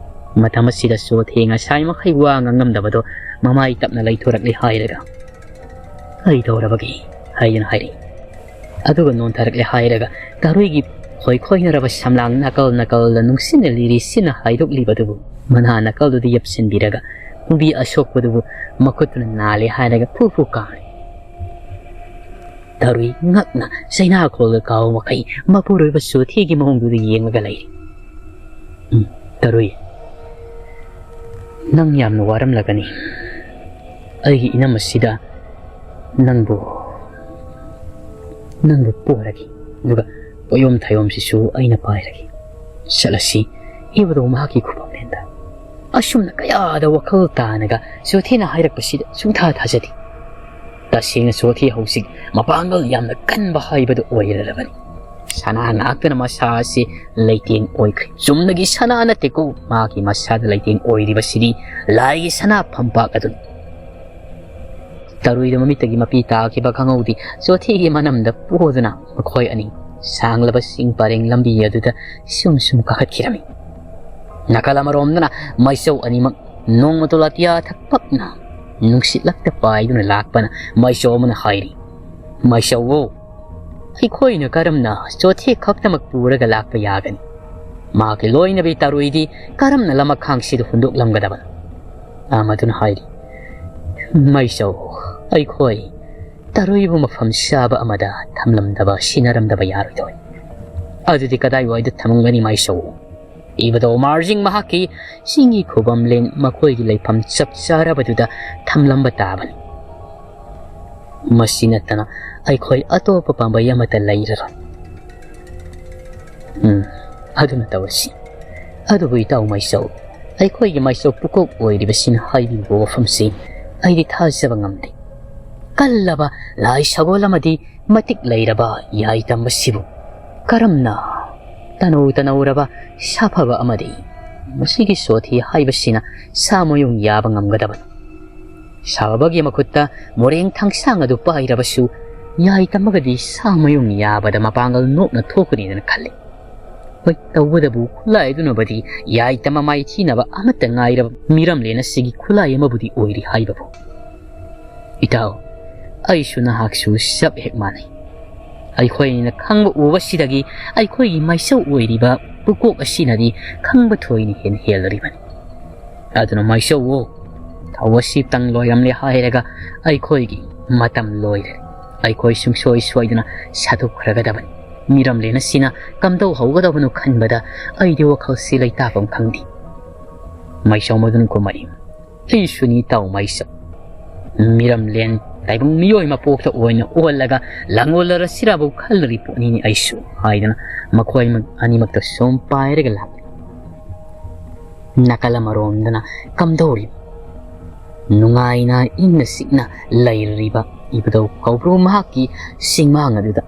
ꯃꯇꯝ ꯑꯁꯤꯗ ꯆꯣꯊꯦ ꯉꯁꯥꯏ ꯃꯈꯩ ꯋꯥ ꯉꯥꯡꯉꯝꯗꯕꯗꯣ ꯃꯃꯥꯏ ꯇꯞꯅ ꯂꯩꯊꯣꯔꯛꯂꯦ ꯍꯥꯏꯔꯒ, "ꯀꯔꯤ ꯇꯧꯔꯕꯒꯦ?" ꯍꯥꯏꯗꯅ ꯍꯥꯏꯔꯛꯏ꯫ ꯑꯗꯨꯒ ꯅꯣꯟꯊꯔꯛꯂꯦ ꯍꯥꯏꯔꯒ ꯇꯔꯨꯏꯒꯤ ꯈꯣꯏꯈꯣꯏꯅꯔꯕ ꯁꯝꯂꯥꯡ ꯅꯥꯀꯜ ꯅꯥꯀꯜꯗ ꯅꯨꯡꯁꯤꯠꯅ ꯂꯤꯔꯤ ꯁꯤꯠꯅ ꯍꯥꯏꯗꯣꯛꯂꯤꯕꯗꯨꯕꯨ ꯃꯅꯥ ꯅꯥꯀꯜꯗꯨꯗ ꯌꯦꯞꯁꯤꯟꯕꯤꯔꯒ ꯈꯣꯡꯕꯤ ꯑꯁꯣꯛꯄꯗꯨꯕꯨ ꯃꯈꯨꯠꯇꯨꯅ ꯅꯥꯜꯂꯦ ꯍꯥꯏꯔꯒ ꯐꯨ ꯐꯨ ꯀꯥꯝꯂꯤ꯫ ꯇꯔꯨꯏ ꯉꯛꯅ ꯆꯩꯅꯥꯈꯣꯜꯒ ꯀꯥꯎ ꯃꯈꯩ ꯃꯄꯨꯔꯣꯏꯕ ꯆꯣꯊꯦꯒꯤ ꯃꯑꯣꯡꯗꯨꯗ ꯌꯦꯡꯂꯒ ꯂꯩꯔꯤ꯫ "ꯎꯝ, ꯇꯔꯨꯏ, ꯅꯪ ꯌꯥꯝꯅ ꯋꯥꯔꯝꯂꯒꯅꯤ꯫ ꯑꯩꯒꯤ ꯏꯅꯝ ꯑꯁꯤꯗ ꯅꯪꯕꯨ, ꯅꯪꯕꯨ ꯄꯣꯔꯒꯦ, ꯑꯗꯨꯒ ꯄꯣꯌꯣꯝ ꯊꯥꯌꯣꯝꯁꯤꯁꯨ ꯑꯩꯅ ꯄꯥꯏꯔꯒꯦ꯫ ꯆꯠꯂꯁꯤ," ꯍꯥꯏꯕꯗꯣ ꯃꯍꯥꯛꯀꯤ ꯈꯨꯕꯝꯂꯦꯟꯗ꯫ ꯑꯁꯨꯝꯅ ꯀꯌꯥꯗ ꯋꯥꯈꯜ ꯇꯥꯅꯒ ꯆꯣꯊꯦꯅ ꯍꯥꯏꯔꯛꯄꯁꯤꯗ ꯁꯨꯡꯊꯥ ꯊꯥꯖꯗꯦ꯫ ꯇꯁꯦꯡꯅ ꯆꯣꯊꯦ ꯍꯧꯖꯤꯛ ꯃꯄꯥꯡꯒꯜ ꯌꯥꯝꯅ ꯀꯟꯕ ꯍꯥꯏꯕꯗꯨ ꯑꯣꯏꯔꯔꯕꯅꯤ꯫ ꯁꯅꯥ ꯉꯥꯛꯇꯅ ꯃꯁꯥ ꯑꯁꯤ ꯂꯩꯇꯦꯡ ꯑꯣꯏꯈ꯭ꯔꯦ꯫ ꯆꯨꯝꯅꯒꯤ ꯁꯅꯥ ꯅꯠꯇꯦꯀꯣ, ꯃꯍꯥꯛꯀꯤ ꯃꯁꯥꯗ ꯂꯩꯇꯦꯡ ꯑꯣꯏꯔꯤꯕꯁꯤꯗꯤ ꯂꯥꯏꯒꯤ ꯁꯅꯥ ꯐꯝꯄꯥꯛ ꯑꯗꯨꯅꯤ꯫ ꯇꯔꯨꯏꯗ ꯃꯃꯤꯠꯇꯒꯤ ꯃꯄꯤ ꯇꯥꯈꯤꯕ ꯈꯪꯍꯧꯗꯦ꯫ ꯆꯣꯊꯦꯒꯤ ꯃꯅꯝꯗ ꯄꯣꯗꯨꯅ ꯃꯈꯣꯏ ꯑꯅꯤ ꯁꯥꯡꯂꯕ ꯆꯤꯡ ꯄꯔꯦꯡ ꯂꯝꯕꯤ ꯑꯗꯨꯗ ꯁꯨꯝ ꯁꯨꯝ ꯀꯥꯈꯠꯈꯤꯔꯝꯃꯤ꯫ ꯅꯥꯀꯜ ꯑꯃꯔꯣꯝꯗꯅ ꯃꯥꯏꯆꯧ ꯑꯅꯤꯃꯛ ꯅꯣꯡꯃꯗꯣꯜ ꯑꯇꯤꯌꯥ ꯊꯛꯄꯛꯅ ꯅꯨꯡꯁꯤꯠꯂꯛꯇ ꯄꯥꯏꯗꯨꯅ ꯂꯥꯛꯄꯅ ꯃꯥꯏꯆꯧ ꯑꯃꯅ ꯍꯥꯏꯔꯤ, "ꯃꯥꯏꯆꯧꯋꯣ, ꯑꯩꯈꯣꯏꯅ ꯀꯔꯝꯅ ꯆꯣꯊꯦ ꯈꯛꯇꯃꯛ ꯄꯨꯔꯒ ꯂꯥꯛꯄ ꯌꯥꯒꯅꯤ?" ꯃꯍꯥꯛꯀꯤ ꯂꯣꯏꯅꯕꯤ ꯇꯔꯨꯏꯗꯤ ꯀꯔꯝꯅ ꯂꯃꯈꯥꯡꯁꯤꯗ ꯍꯨꯟꯗꯣꯛꯂꯝꯒꯗꯕꯅꯣ? ꯑꯃꯗꯨꯅ ꯍꯥꯏꯔꯤ, "ꯃꯩꯁꯧ, ꯑꯩꯈꯣꯏ ꯇꯔꯨꯏꯕꯨ ꯃꯐꯝ ꯆꯥꯕ ꯑꯃꯗ ꯊꯝꯂꯝꯗꯕ, ꯁꯤꯟꯅꯔꯝꯗꯕ ꯌꯥꯔꯣꯏꯗꯣꯏ꯫ ꯑꯗꯨꯗꯤ ꯀꯗꯥꯏꯋꯥꯏꯗ ꯊꯝꯂꯝꯒꯅꯤ ꯃꯩꯁꯧ?" ꯏꯕꯗꯧ ꯃꯥꯔꯖꯤꯡ ꯃꯍꯥꯛꯀꯤ ꯆꯤꯡꯒꯤ ꯈꯨꯕꯝꯂꯦꯟ ꯃꯈꯣꯏꯒꯤ ꯂꯩꯐꯝ ꯆꯞ ꯆꯥꯔꯕꯗꯨꯗ ꯊꯝꯂꯝꯕ ꯇꯥꯕꯅꯤ꯫ ꯃꯁꯤ ꯅꯠꯇꯅ ꯑꯩꯈꯣꯏ ꯑꯇꯣꯞꯄ ꯄꯥꯝꯕꯩ ꯑꯃꯠꯇ ꯂꯩꯔꯔꯣꯏ꯫ ꯎꯝ, ꯑꯗꯨꯅ ꯇꯧꯔꯁꯤ꯫ ꯑꯗꯨꯕꯨ ꯏꯇꯥꯎ ꯃꯥꯏꯆꯧ, ꯑꯩꯈꯣꯏꯒꯤ ꯃꯥꯏꯆꯧ ꯄꯨꯀꯣꯛ ꯑꯣꯏꯔꯤꯕꯁꯤꯅ ꯍꯥꯏꯕꯤꯕ ꯋꯥꯐꯝꯁꯤ ꯑꯩꯗꯤ ꯊꯥꯖꯕ ꯉꯝꯗꯦ꯫ ꯀꯜꯂꯕ ꯂꯥꯏ ꯁꯒꯣꯜ ꯑꯃꯗꯤ ꯃꯇꯤꯛ ꯂꯩꯔꯕ ꯌꯥꯏ ꯇꯝꯕꯁꯤꯕꯨ ꯀꯔꯝꯅ ꯇꯅꯧ ꯇꯅꯧꯔꯕ ꯁꯥꯐꯕ ꯑꯃꯗꯤ ꯃꯁꯤꯒꯤ ꯁꯣꯊꯤ ꯍꯥꯏꯕꯁꯤꯅ ꯁꯥ ꯃꯌꯨꯡ ꯌꯥꯕ ꯉꯝꯒꯗꯕꯅꯣ? ꯁꯥꯕꯒꯤ ꯃꯈꯨꯠꯇ ꯃꯣꯔꯦꯡ ꯊꯥꯡꯁꯥꯡ ꯑꯗꯨ ꯄꯥꯏꯔꯕꯁꯨ ꯌꯥꯏ ꯇꯝꯃꯒꯗꯤ ꯁꯥ ꯃꯌꯨꯡ ꯌꯥꯕꯗ ꯃꯄꯥꯡꯒꯜ ꯅꯣꯛꯅ ꯊꯣꯛꯀꯅꯤꯗꯅ ꯈꯜꯂꯤ꯫ ꯍꯣꯏ, ꯇꯧꯕꯗꯕꯨ ꯈꯨꯠꯂꯥꯏ ꯑꯗꯨꯅꯕꯨꯗꯤ ꯌꯥꯏ ꯇꯝꯃ ꯃꯥꯏꯊꯤꯅꯕ ꯑꯃꯠꯇ ꯉꯥꯏꯔꯕ ꯃꯤꯔꯝꯂꯦꯟ ꯑꯁꯤꯒꯤ ꯈꯨꯠꯂꯥꯏ ꯑꯃꯕꯨꯗꯤ ꯑꯣꯏꯔꯤ ꯍꯥꯏꯕꯕꯨ꯫ ꯏꯇꯥꯎ, ꯑꯩꯁꯨ ꯅꯍꯥꯛꯁꯨ ꯆꯞ ꯍꯦꯛ ꯃꯥꯟꯅꯩ꯫ ꯑꯩꯈꯣꯏꯅ ꯈꯪꯕ ꯎꯕꯁꯤꯗꯒꯤ ꯑꯩꯈꯣꯏꯒꯤ ꯃꯥꯏꯆꯧ ꯑꯣꯏꯔꯤꯕ ꯄꯨꯀꯣꯛ ꯑꯁꯤꯅꯗꯤ ꯈꯪꯕ ꯊꯣꯏꯅ ꯍꯦꯟꯅ ꯍꯦꯜꯂꯔꯤꯕꯅꯤ꯫ ꯑꯗꯨꯅ ꯃꯥꯏꯆꯧꯋꯣ, ꯊꯧ ꯑꯁꯤꯇꯪ ꯂꯣꯏꯔꯝꯂꯦ ꯍꯥꯏꯔꯒ ꯑꯩꯈꯣꯏꯒꯤ ꯃꯇꯝ ꯂꯣꯏꯔꯦ꯫ ꯑꯩꯈꯣꯏ ꯁꯨꯡꯁꯣꯏ ꯁꯣꯏꯗꯅ ꯁꯥꯗꯣꯛꯈ꯭ꯔꯒꯗꯕꯅꯤ꯫ ꯃꯤꯔꯝꯂꯦꯟ ꯑꯁꯤꯅ ꯀꯝꯗꯧ ꯍꯧꯒꯗꯕꯅꯣ ꯈꯟꯕꯗ ꯑꯩꯗꯤ ꯋꯥꯈꯜꯁꯤ ꯂꯩꯇꯥꯐꯝ ꯈꯪꯗꯦ꯫ ꯃꯥꯏꯆꯧ ꯃꯗꯨꯅ ꯈꯨꯝꯃꯛꯏ, "ꯑꯩꯁꯨꯅꯤ ꯏꯇꯥꯎ ꯃꯥꯏꯆꯧ꯫ ꯃꯤꯔꯝꯂꯦꯟ ꯇꯥꯏꯕꯪ ꯃꯤꯑꯣꯏ ꯃꯄꯣꯛꯇ ꯑꯣꯏꯅ ꯑꯣꯜꯂꯒ ꯂꯥꯡꯒꯣꯜꯂꯔꯁꯤꯔꯕꯨ ꯈꯜꯂꯨꯔꯤ ꯄꯣꯠꯅꯤꯅꯦ ꯑꯩꯁꯨ," ꯍꯥꯏꯗꯅ ꯃꯈꯣꯏ ꯑꯅꯤꯃꯛꯇ ꯁꯨꯝ ꯄꯥꯏꯔꯒ ꯂꯥꯛꯂꯤ꯫ ꯅꯥꯀꯜ ꯑꯃꯔꯣꯝꯗꯅ ꯀꯝꯗꯧꯔꯤꯕ ꯅꯨꯡꯉꯥꯏꯅ ꯏꯪꯅ ꯆꯤꯛꯅ ꯂꯩꯔꯤꯕ ꯏꯕꯨꯙꯧ ꯀꯧꯕ꯭ꯔꯨ ꯃꯍꯥꯛꯀꯤ ꯆꯤꯡꯃꯥꯡ ꯑꯗꯨꯗ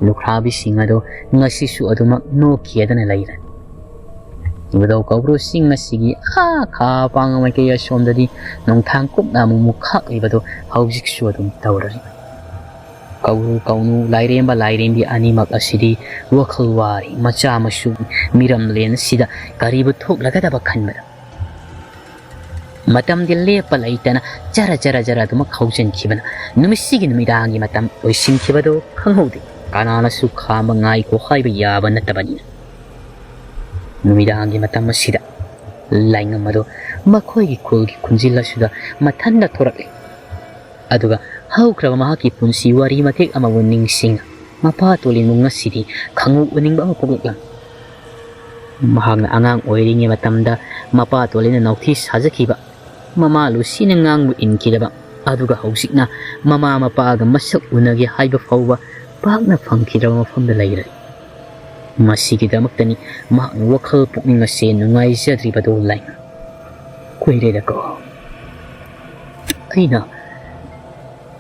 ꯂꯨꯈ꯭ꯔꯥꯕꯤꯁꯤꯡ ꯑꯗꯨ ꯉꯁꯤꯁꯨ ꯑꯗꯨꯃꯛ ꯅꯣꯛꯈꯤꯗꯅ ꯂꯩꯔꯦ꯫ ꯏꯕꯨꯙꯧ ꯀꯧꯕ꯭ꯔꯨ ꯆꯤꯡ ꯑꯁꯤꯒꯤ ꯑꯥ ꯈꯥ ꯄꯥꯡ ꯃꯥꯏꯀꯩ ꯑꯁꯣꯝꯗꯗꯤ ꯅꯣꯡꯊꯥꯡ ꯀꯨꯞꯅ ꯑꯃꯨꯛ ꯑꯃꯨꯛ ꯈꯥꯛꯂꯤꯕꯗꯨ ꯍꯧꯖꯤꯛꯁꯨ ꯑꯗꯨꯝ ꯇꯧꯔꯤ꯫ ꯀꯧꯔꯨ ꯀꯧꯅꯨ, ꯂꯥꯏꯔꯦꯝꯕ ꯂꯥꯏꯔꯦꯝꯕꯤ ꯑꯅꯤꯃꯛ ꯑꯁꯤꯗꯤ ꯋꯥꯈꯜ ꯋꯥꯔꯤ꯫ ꯃꯆꯥ ꯃꯁꯨ ꯃꯤꯔꯝꯂꯦꯟ ꯑꯁꯤꯗ ꯀꯔꯤꯕꯨ ꯊꯣꯛꯂꯒꯗꯕ ꯈꯟꯕꯗ ꯃꯇꯝꯗꯤ ꯂꯦꯞꯄ ꯂꯩꯇꯅ ꯖꯔ ꯖꯔ ꯖꯔ ꯑꯗꯨꯃꯛ ꯍꯧꯖꯤꯟꯈꯤꯕꯅ ꯅꯨꯃꯤꯠꯁꯤꯒꯤ ꯅꯨꯃꯤꯗꯥꯡꯒꯤ ꯃꯇꯝ ꯂꯣꯏꯁꯤꯟꯈꯤꯕꯗꯨ ꯈꯪꯍꯧꯗꯦ꯫ ꯀꯅꯥꯅꯁꯨ ꯈꯥꯝꯕ ꯉꯥꯏꯈꯣ ꯍꯥꯏꯕ ꯌꯥꯕ ꯅꯠꯇꯕꯅꯤꯅ꯫ ꯅꯨꯃꯤꯗꯥꯡꯒꯤ ꯃꯇꯝ ꯑꯁꯤꯗ ꯂꯥꯏꯉꯝ ꯑꯗꯨ ꯃꯈꯣꯏꯒꯤ ꯈꯨꯜꯒꯤ ꯈꯨꯟꯖꯤꯜ ꯑꯁꯤꯗ ꯃꯊꯟꯇ ꯊꯣꯔꯛꯂꯤ꯫ ꯑꯗꯨꯒ ꯍꯧꯈ꯭ꯔꯕ ꯃꯍꯥꯛꯀꯤ ꯄꯨꯟꯁꯤ ꯋꯥꯔꯤ ꯃꯇꯦꯛ ꯑꯃꯕꯨ ꯅꯤꯡꯁꯤꯡ, ꯃꯄꯥ ꯇꯣꯂꯤꯟꯕꯨ ꯉꯁꯤꯗꯤ ꯈꯪꯎ ꯎꯅꯤꯡꯕ ꯑꯃ ꯄꯣꯛꯂꯛꯂꯝꯃꯤ꯫ ꯃꯍꯥꯛꯅ ꯑꯉꯥꯡ ꯑꯣꯏꯔꯤꯉꯩ ꯃꯇꯝꯗ ꯃꯄꯥ ꯇꯣꯂꯤꯟꯅ ꯅꯥꯎꯊꯤ ꯁꯥꯖꯈꯤꯕ, ꯃꯃꯥ ꯂꯨꯁꯤꯅ ꯉꯥꯡꯕ ꯏꯟꯈꯤꯗꯕ, ꯑꯗꯨꯒ ꯍꯧꯖꯤꯛꯅ ꯃꯃꯥ ꯃꯄꯥꯒ ꯃꯁꯛ ꯎꯅꯒꯦ ꯍꯥꯏꯕ ꯐꯥꯎꯕ ꯄꯥꯛꯅ ꯐꯪꯈꯤꯗ꯭ꯔꯕ ꯃꯐꯝꯗ ꯂꯩꯔꯦ꯫ ꯃꯁꯤꯒꯤꯗꯃꯛꯇꯅꯤ ꯃꯍꯥꯛꯅ ꯋꯥꯈꯜ ꯄꯨꯛꯅꯤꯡ ꯑꯁꯦ ꯅꯨꯡꯉꯥꯏꯖꯗ꯭ꯔꯤꯕꯗꯨ ꯂꯥꯏꯉꯝ꯫ ꯀꯨꯏꯔꯦꯗꯀꯣ ꯑꯩꯅ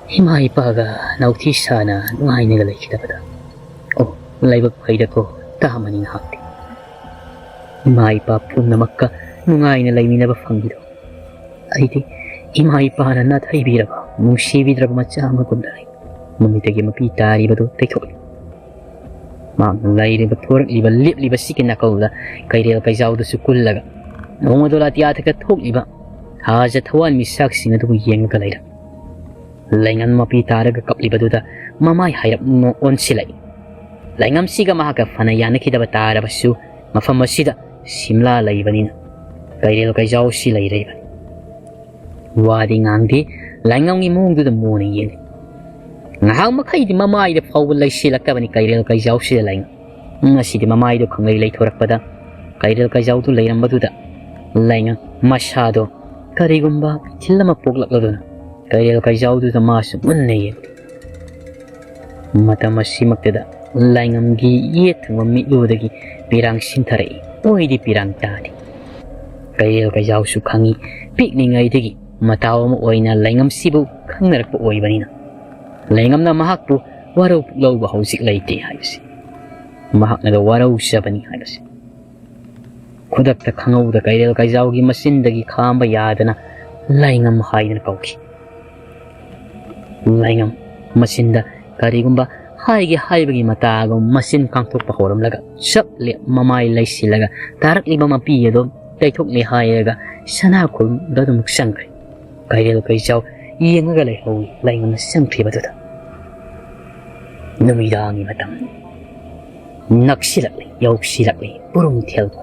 ꯏꯃꯥ ꯏꯄꯥꯒ ꯅꯥꯎꯊꯤ ꯁꯥꯅ ꯅꯨꯡꯉꯥꯏꯅꯒ ꯂꯩꯈꯤꯗꯕꯗ꯫ ꯑꯣ, ꯂꯥꯏꯕꯛ ꯐꯩꯗꯀꯣ ꯇꯥꯃꯅꯤ ꯅꯍꯥꯛꯇꯤ꯫ ꯏꯃꯥ ꯏꯄꯥ ꯄꯨꯝꯅꯃꯛꯀ ꯅꯨꯡꯉꯥꯏꯅ ꯂꯩꯃꯤꯟꯅꯕ ꯐꯪꯕꯗꯣ꯫ ꯑꯩꯗꯤ ꯏꯃꯥ ꯏꯄꯥꯅ ꯅꯥꯊꯩꯕꯤꯔꯕ, ꯅꯨꯡꯁꯤꯕꯤꯗ꯭ꯔꯕ ꯃꯆꯥ ꯑꯃꯒꯨꯝꯅ ꯂꯩ꯫ ꯃꯃꯤꯠꯇꯒꯤ ꯃꯄꯤ ꯇꯥꯔꯤꯕꯗꯨ ꯇꯩꯊꯣꯛꯂꯤ꯫ ꯃꯍꯥꯛꯅ ꯂꯩꯔꯤꯕ, ꯊꯣꯔꯛꯂꯤꯕ, ꯂꯦꯞꯂꯤꯕꯁꯤꯒꯤ ꯅꯥꯀꯜꯗ ꯀꯩꯔꯦꯜ ꯀꯩꯖꯥꯎꯗꯁꯨ ꯀꯨꯜꯂꯒ ꯅꯣꯡꯃꯗꯣ ꯑꯇꯤꯌꯥꯊꯛꯇ ꯊꯣꯛꯂꯤꯕ ꯊꯥꯖ ꯊꯋꯥꯟ ꯃꯤꯆꯥꯛꯁꯤꯡ ꯑꯗꯨꯕꯨ ꯌꯦꯡꯂꯒ ꯂꯩꯔꯝꯃꯤ꯫ ꯂꯩꯉꯝ ꯃꯄꯤ ꯇꯥꯔꯒ ꯀꯞꯂꯤꯕꯗꯨꯗ ꯃꯃꯥꯏ ꯍꯥꯏꯔꯞ ꯑꯣꯟꯁꯤꯜꯂꯛꯏ꯫ ꯂꯩꯉꯝꯁꯤꯒ ꯃꯍꯥꯛꯀ ꯐꯅ ꯌꯥꯅꯈꯤꯗꯕ ꯇꯥꯔꯕꯁꯨ, ꯃꯐꯝ ꯑꯁꯤꯗ ꯁꯤꯝꯂꯥ ꯂꯩꯕꯅꯤꯅ ꯀꯩꯔꯦꯜ ꯀꯩꯖꯥꯎꯁꯤ ꯂꯩꯔꯤꯕꯅꯤ꯫ ꯋꯥꯗꯤ ꯉꯥꯡꯗꯦ, ꯂꯩꯉꯝꯒꯤ ꯃꯑꯣꯡꯗꯨꯗ ꯃꯨꯟꯅ ꯌꯦꯡꯂꯤ꯫ ꯉꯥꯏꯍꯥꯛ ꯃꯈꯩꯗꯤ ꯃꯃꯥꯏꯗ ꯐꯥꯎꯕ ꯂꯩꯁꯤꯜꯂꯛꯇꯕꯅꯤ ꯀꯩꯔꯦꯜ ꯀꯩꯖꯥꯎꯁꯤꯗ ꯂꯩꯉꯝ꯫ ꯉꯁꯤꯗꯤ ꯃꯃꯥꯏꯗꯨ ꯈꯪꯂꯩ ꯂꯩꯊꯣꯔꯛꯄꯗ ꯀꯩꯔꯦꯜ ꯀꯩꯖꯥꯎꯗꯨ ꯂꯩꯔꯝꯕꯗꯨꯗ ꯂꯩꯉꯝ ꯃꯁꯥꯗꯣ ꯀꯔꯤꯒꯨꯝꯕ ꯏꯊꯤꯜ ꯑꯃ ꯄꯣꯛꯂꯛꯂꯗꯨꯅ ꯀꯩꯔꯦꯜ ꯀꯩꯖꯥꯎꯗꯨꯗ ꯃꯥꯁꯨ ꯃꯨꯟꯅ ꯌꯦꯡꯂꯤ꯫ ꯃꯇꯝ ꯑꯁꯤꯃꯛꯇꯗ ꯂꯩꯉꯝꯒꯤ ꯌꯦꯠ ꯊꯪꯕ ꯃꯤꯠꯂꯨꯗꯒꯤ ꯄꯤꯔꯥꯡ ꯁꯤꯟꯊꯔꯛꯏ꯫ ꯑꯣꯏꯗꯤ ꯄꯤꯔꯥꯡ ꯇꯥꯗꯦ꯫ ꯀꯩꯔꯦꯜ ꯀꯩꯖꯥꯎꯁꯨ ꯈꯪꯏ, ꯄꯤꯛꯂꯤꯉꯩꯗꯒꯤ ꯃꯇꯥꯎ ꯑꯃ ꯑꯣꯏꯅ ꯂꯩꯉꯝꯁꯤꯕꯨ ꯈꯪꯅꯔꯛꯄ ꯑꯣꯏꯕꯅꯤꯅ꯫ ꯂꯩꯉꯝꯅ ꯃꯍꯥꯛꯄꯨ ꯋꯥꯔꯧ ꯄꯨꯛꯂꯧꯕ ꯍꯧꯖꯤꯛ ꯂꯩꯇꯦ ꯍꯥꯏꯕꯁꯤ, ꯃꯍꯥꯛꯅꯒ ꯋꯥꯔꯧꯖꯕꯅꯤ ꯍꯥꯏꯕꯁꯤ꯫ ꯈꯨꯗꯛꯇ ꯈꯪꯍꯧꯗ ꯀꯩꯔꯦꯜ ꯀꯩꯖꯥꯎꯒꯤ ꯃꯆꯤꯟꯗꯒꯤ ꯈꯥꯝꯕ ꯌꯥꯗꯅ ꯂꯩꯉꯝ ꯍꯥꯏꯗꯅ ꯀꯧꯈꯤ꯫ ꯂꯩꯉꯝ ꯃꯆꯤꯟꯗ ꯀꯔꯤꯒꯨꯝꯕ ꯍꯥꯏꯒꯦ ꯍꯥꯏꯕꯒꯤ ꯃꯇꯥꯒꯨꯝ ꯃꯆꯤꯟ ꯀꯥꯡꯊꯣꯛꯄ ꯍꯧꯔꯝꯂꯒ ꯆꯞ ꯂꯦꯞ ꯃꯃꯥꯏ ꯂꯩꯁꯤꯜꯂꯒ ꯇꯥꯔꯛꯂꯤꯕ ꯃꯄꯤ ꯑꯗꯨ ꯇꯩꯊꯣꯛꯂꯦ ꯍꯥꯏꯔꯒ ꯁꯅꯥ ꯈꯨꯜꯗ ꯑꯗꯨꯃꯛ ꯆꯪꯈ꯭ꯔꯦ꯫ ꯀꯩꯔꯦꯜ ꯀꯩꯖꯥꯎ ꯌꯦꯡꯉꯒ ꯂꯩꯍꯧꯏ ꯂꯩꯉꯝꯅ ꯆꯪꯈ꯭ꯔꯤꯕꯗꯨꯗ꯫ ꯅꯨꯃꯤꯗꯥꯡꯒꯤ ꯃꯇꯝ ꯅꯛꯁꯤꯜꯂꯛꯂꯤ, ꯌꯧꯁꯤꯜꯂꯛꯂꯤ, ꯄꯨꯔꯨꯝ ꯊꯦꯜꯕ꯫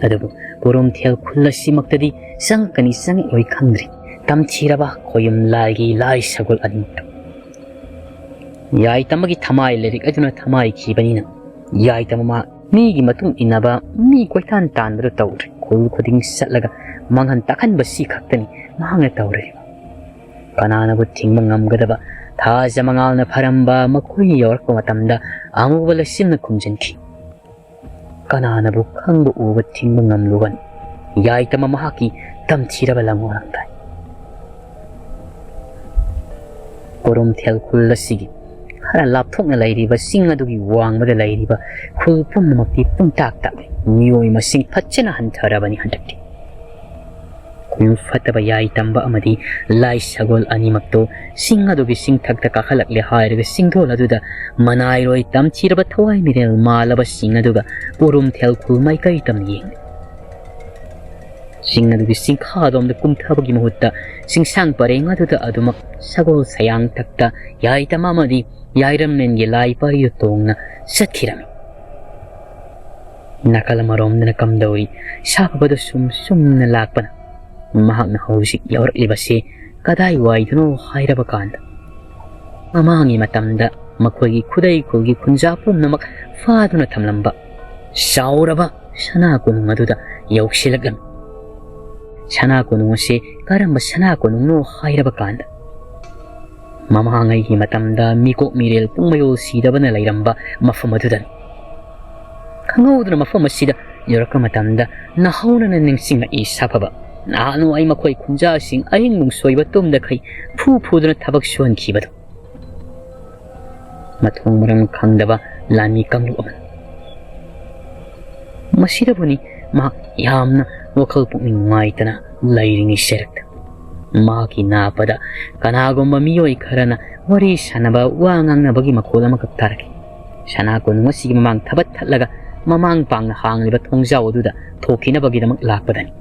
ꯑꯗꯨꯕꯨ ꯄꯨꯔꯨꯝꯊꯦꯜ ꯈꯨꯜ ꯑꯁꯤꯃꯛꯇꯗꯤ ꯆꯪꯉꯛꯀꯅꯤ ꯆꯪꯉꯛꯂꯣꯏ ꯈꯪꯗ꯭ꯔꯤ ꯇꯝꯊꯤꯔꯕ ꯈꯣꯌꯨꯝ ꯂꯥꯏꯒꯤ ꯂꯥꯏ ꯁꯒꯣꯜ ꯑꯅꯤꯃꯛꯇꯨ꯫ ꯌꯥꯏꯇꯃꯒꯤ ꯊꯃꯥꯏ ꯂꯥꯏꯔꯤꯛ ꯑꯗꯨꯅ ꯊꯃꯥꯏꯈꯤꯕꯅꯤꯅ ꯌꯥꯏꯇꯃ ꯃꯍꯥꯛ ꯃꯤꯒꯤ ꯃꯇꯨꯡ ꯏꯟꯅꯕ, ꯃꯤ ꯀꯣꯏꯇꯥꯟ ꯇꯥꯟꯕꯗꯨ ꯇꯧꯗ꯭ꯔꯦ꯫ ꯈꯨꯜ ꯈꯨꯗꯤꯡ ꯆꯠꯂꯒ ꯃꯥꯡꯍꯟ ꯇꯥꯛꯍꯟꯕ ꯁꯤ ꯈꯛꯇꯅꯤ ꯃꯍꯥꯛꯅ ꯇꯧꯔꯤꯕ꯫ ꯀꯅꯥꯅꯕꯨ ꯊꯤꯡꯕ ꯉꯝꯒꯗꯕ? ꯊꯥꯖ ꯃꯉꯥꯜꯅ ꯐꯔꯝꯕ ꯃꯈꯣꯏ ꯌꯧꯔꯛꯄ ꯃꯇꯝꯗ ꯑꯃꯨꯕ ꯂꯩꯆꯤꯜꯅ ꯈꯨꯝꯖꯤꯟꯈꯤ꯫ ꯀꯅꯥꯅꯕꯨ ꯈꯪꯕ ꯎꯕ ꯊꯤꯡꯕ ꯉꯝꯂꯨꯕꯅꯤ? ꯌꯥꯏꯇꯃ ꯃꯍꯥꯛꯀꯤ ꯇꯝꯊꯤꯔꯕ ꯂꯪ ꯑꯣꯏꯔꯝꯗꯥꯏ꯫ ꯀꯣꯔꯨꯝꯊꯦꯜ ꯈꯨꯜ ꯑꯁꯤꯒꯤ ꯈꯔ ꯂꯥꯞꯊꯣꯛꯅ ꯂꯩꯔꯤꯕ ꯆꯤꯡ ꯑꯗꯨꯒꯤ ꯋꯥꯡꯃꯗ ꯂꯩꯔꯤꯕ ꯈꯨꯜ ꯄꯨꯝꯅꯃꯛꯇꯤ ꯄꯨꯡꯇꯥꯛ ꯇꯥꯛꯂꯦ꯫ ꯃꯤꯑꯣꯏ ꯃꯁꯤꯡ ꯐꯠꯖꯅ ꯍꯟꯊꯔꯕꯅꯤ ꯍꯟꯗꯛꯇꯤ꯫ ꯈꯣꯡ ꯐꯠꯇꯕ ꯌꯥꯏ ꯇꯝꯕ ꯑꯃꯗꯤ ꯂꯥꯏ ꯁꯒꯣꯜ ꯑꯅꯤꯃꯛꯇꯨ ꯆꯤꯡ ꯑꯗꯨꯒꯤ ꯆꯤꯡꯊꯛꯇ ꯀꯥꯈꯠꯂꯛꯂꯦ ꯍꯥꯏꯔꯒ ꯆꯤꯡꯗꯣꯜ ꯑꯗꯨꯗ ꯃꯅꯥꯏꯔꯣꯏ ꯇꯝꯊꯤꯔꯕ ꯊꯋꯥꯏ ꯃꯤꯔꯦꯜ ꯃꯥꯜꯂꯕꯁꯤꯡ ꯑꯗꯨꯒ ꯄꯨꯔꯨꯝꯊꯦꯜ ꯈꯨꯜ ꯃꯥꯏꯀꯩ ꯇꯝ ꯌꯦꯡꯂꯤ꯫ ꯆꯤꯡ ꯑꯗꯨꯒꯤ ꯆꯤꯡꯈꯥꯗꯣꯝꯗ ꯀꯨꯝꯊꯕꯒꯤ ꯃꯍꯨꯠꯇ ꯆꯤꯡꯁꯥꯡ ꯄꯔꯦꯡ ꯑꯗꯨꯗ ꯑꯗꯨꯃꯛ ꯁꯒꯣꯜ ꯁꯌꯥꯡ ꯊꯛꯇ ꯌꯥꯏꯇꯝ ꯑꯃꯗꯤ ꯌꯥꯏꯔꯝꯂꯦꯟꯒꯤ ꯂꯥꯏ ꯄꯔꯤꯗꯨ ꯇꯣꯡꯅ ꯆꯠꯈꯤꯔꯝꯃꯤ꯫ ꯅꯥꯀꯜ ꯑꯃꯔꯣꯝꯗꯅ ꯀꯝꯗꯧꯔꯤ ꯁꯥꯐꯕꯗꯨ ꯁꯨꯝ ꯁꯨꯝꯅ ꯂꯥꯛꯄꯅ ꯃꯍꯥꯛꯅ ꯍꯧꯖꯤꯛ ꯌꯧꯔꯛꯂꯤꯕꯁꯤ ꯀꯗꯥꯏꯋꯥꯏꯗꯅꯣ ꯍꯥꯏꯔꯕ ꯀꯥꯟꯗ, ꯃꯃꯥꯡꯒꯤ ꯃꯇꯝꯗ ꯃꯈꯣꯏꯒꯤ ꯈꯨꯗꯩ ꯈꯨꯜꯒꯤ ꯈꯨꯟꯖꯥ ꯄꯨꯝꯅꯃꯛ ꯐꯥꯗꯨꯅ ꯊꯝꯂꯝꯕ ꯆꯥꯎꯔꯕ ꯁꯅꯥ ꯀꯣꯅꯨꯡ ꯑꯗꯨꯗ ꯌꯧꯁꯤꯜꯂꯛꯂꯝꯃꯤ꯫ ꯁꯅꯥ ꯀꯣꯅꯨꯡ ꯑꯁꯤ ꯀꯔꯝꯕ ꯁꯅꯥ ꯀꯣꯅꯨꯡꯅꯣ ꯍꯥꯏꯔꯕ ꯀꯥꯟꯗ, ꯃꯃꯥꯡꯉꯩꯒꯤ ꯃꯇꯝꯗ ꯃꯤꯀꯣꯛ ꯃꯤꯔꯦꯜ ꯄꯨꯡꯃꯌꯣꯜ ꯁꯤꯗꯕꯅ ꯂꯩꯔꯝꯕ ꯃꯐꯝ ꯑꯗꯨꯗꯅꯤ꯫ ꯈꯪꯍꯧꯗꯅ ꯃꯐꯝ ꯑꯁꯤꯗ ꯌꯧꯔꯛꯄ ꯃꯇꯝꯗ ꯅꯍꯧꯅꯅ ꯅꯤꯡꯁꯤꯡꯂꯛꯏ ꯁꯥꯐꯕ꯫ ꯅꯍꯥꯟꯋꯥꯏ ꯃꯈꯣꯏ ꯈꯨꯟꯖꯥꯁꯤꯡ ꯑꯍꯤꯡ ꯅꯨꯡꯁꯣꯏꯕ ꯇꯨꯝꯗꯈꯩ ꯐꯨ ꯐꯨꯗꯨꯅ ꯊꯕꯛ ꯁꯨꯍꯟꯈꯤꯕꯗꯨ꯫ ꯃꯊꯣꯡ ꯃꯔꯝ ꯈꯪꯗꯕ ꯂꯥꯟꯃꯤ ꯀꯥꯡꯂꯨꯞ ꯑꯃꯅꯤ꯫ ꯃꯁꯤꯗꯕꯨꯅꯤ ꯃꯍꯥꯛ ꯌꯥꯝꯅ ꯋꯥꯈꯜ ꯄꯨꯛꯅꯤꯡ ꯅꯨꯡꯉꯥꯏꯇꯅ ꯂꯩꯔꯤꯉꯩ ꯁꯔꯛꯇ ꯃꯍꯥꯛꯀꯤ ꯅꯥꯄꯗ ꯀꯅꯥꯒꯨꯝꯕ ꯃꯤꯑꯣꯏ ꯈꯔꯅ ꯋꯥꯔꯤ ꯁꯥꯟꯅꯕ, ꯋꯥ ꯉꯥꯡꯅꯕꯒꯤ ꯃꯈꯣꯜ ꯑꯃꯈꯛ ꯇꯥꯔꯛꯈꯤ꯫ ꯁꯅꯥ ꯀꯣꯅꯨꯡ ꯑꯁꯤꯒꯤ ꯃꯃꯥꯡ ꯊꯕꯠ ꯊꯠꯂꯒ ꯃꯃꯥꯡ ꯄꯥꯡꯅ ꯍꯥꯡꯂꯤꯕ ꯊꯣꯡꯖꯥꯎ ꯑꯗꯨꯗ ꯊꯣꯛꯈꯤꯅꯕꯒꯤꯗꯃꯛ ꯂꯥꯛꯄꯗꯅꯤ꯫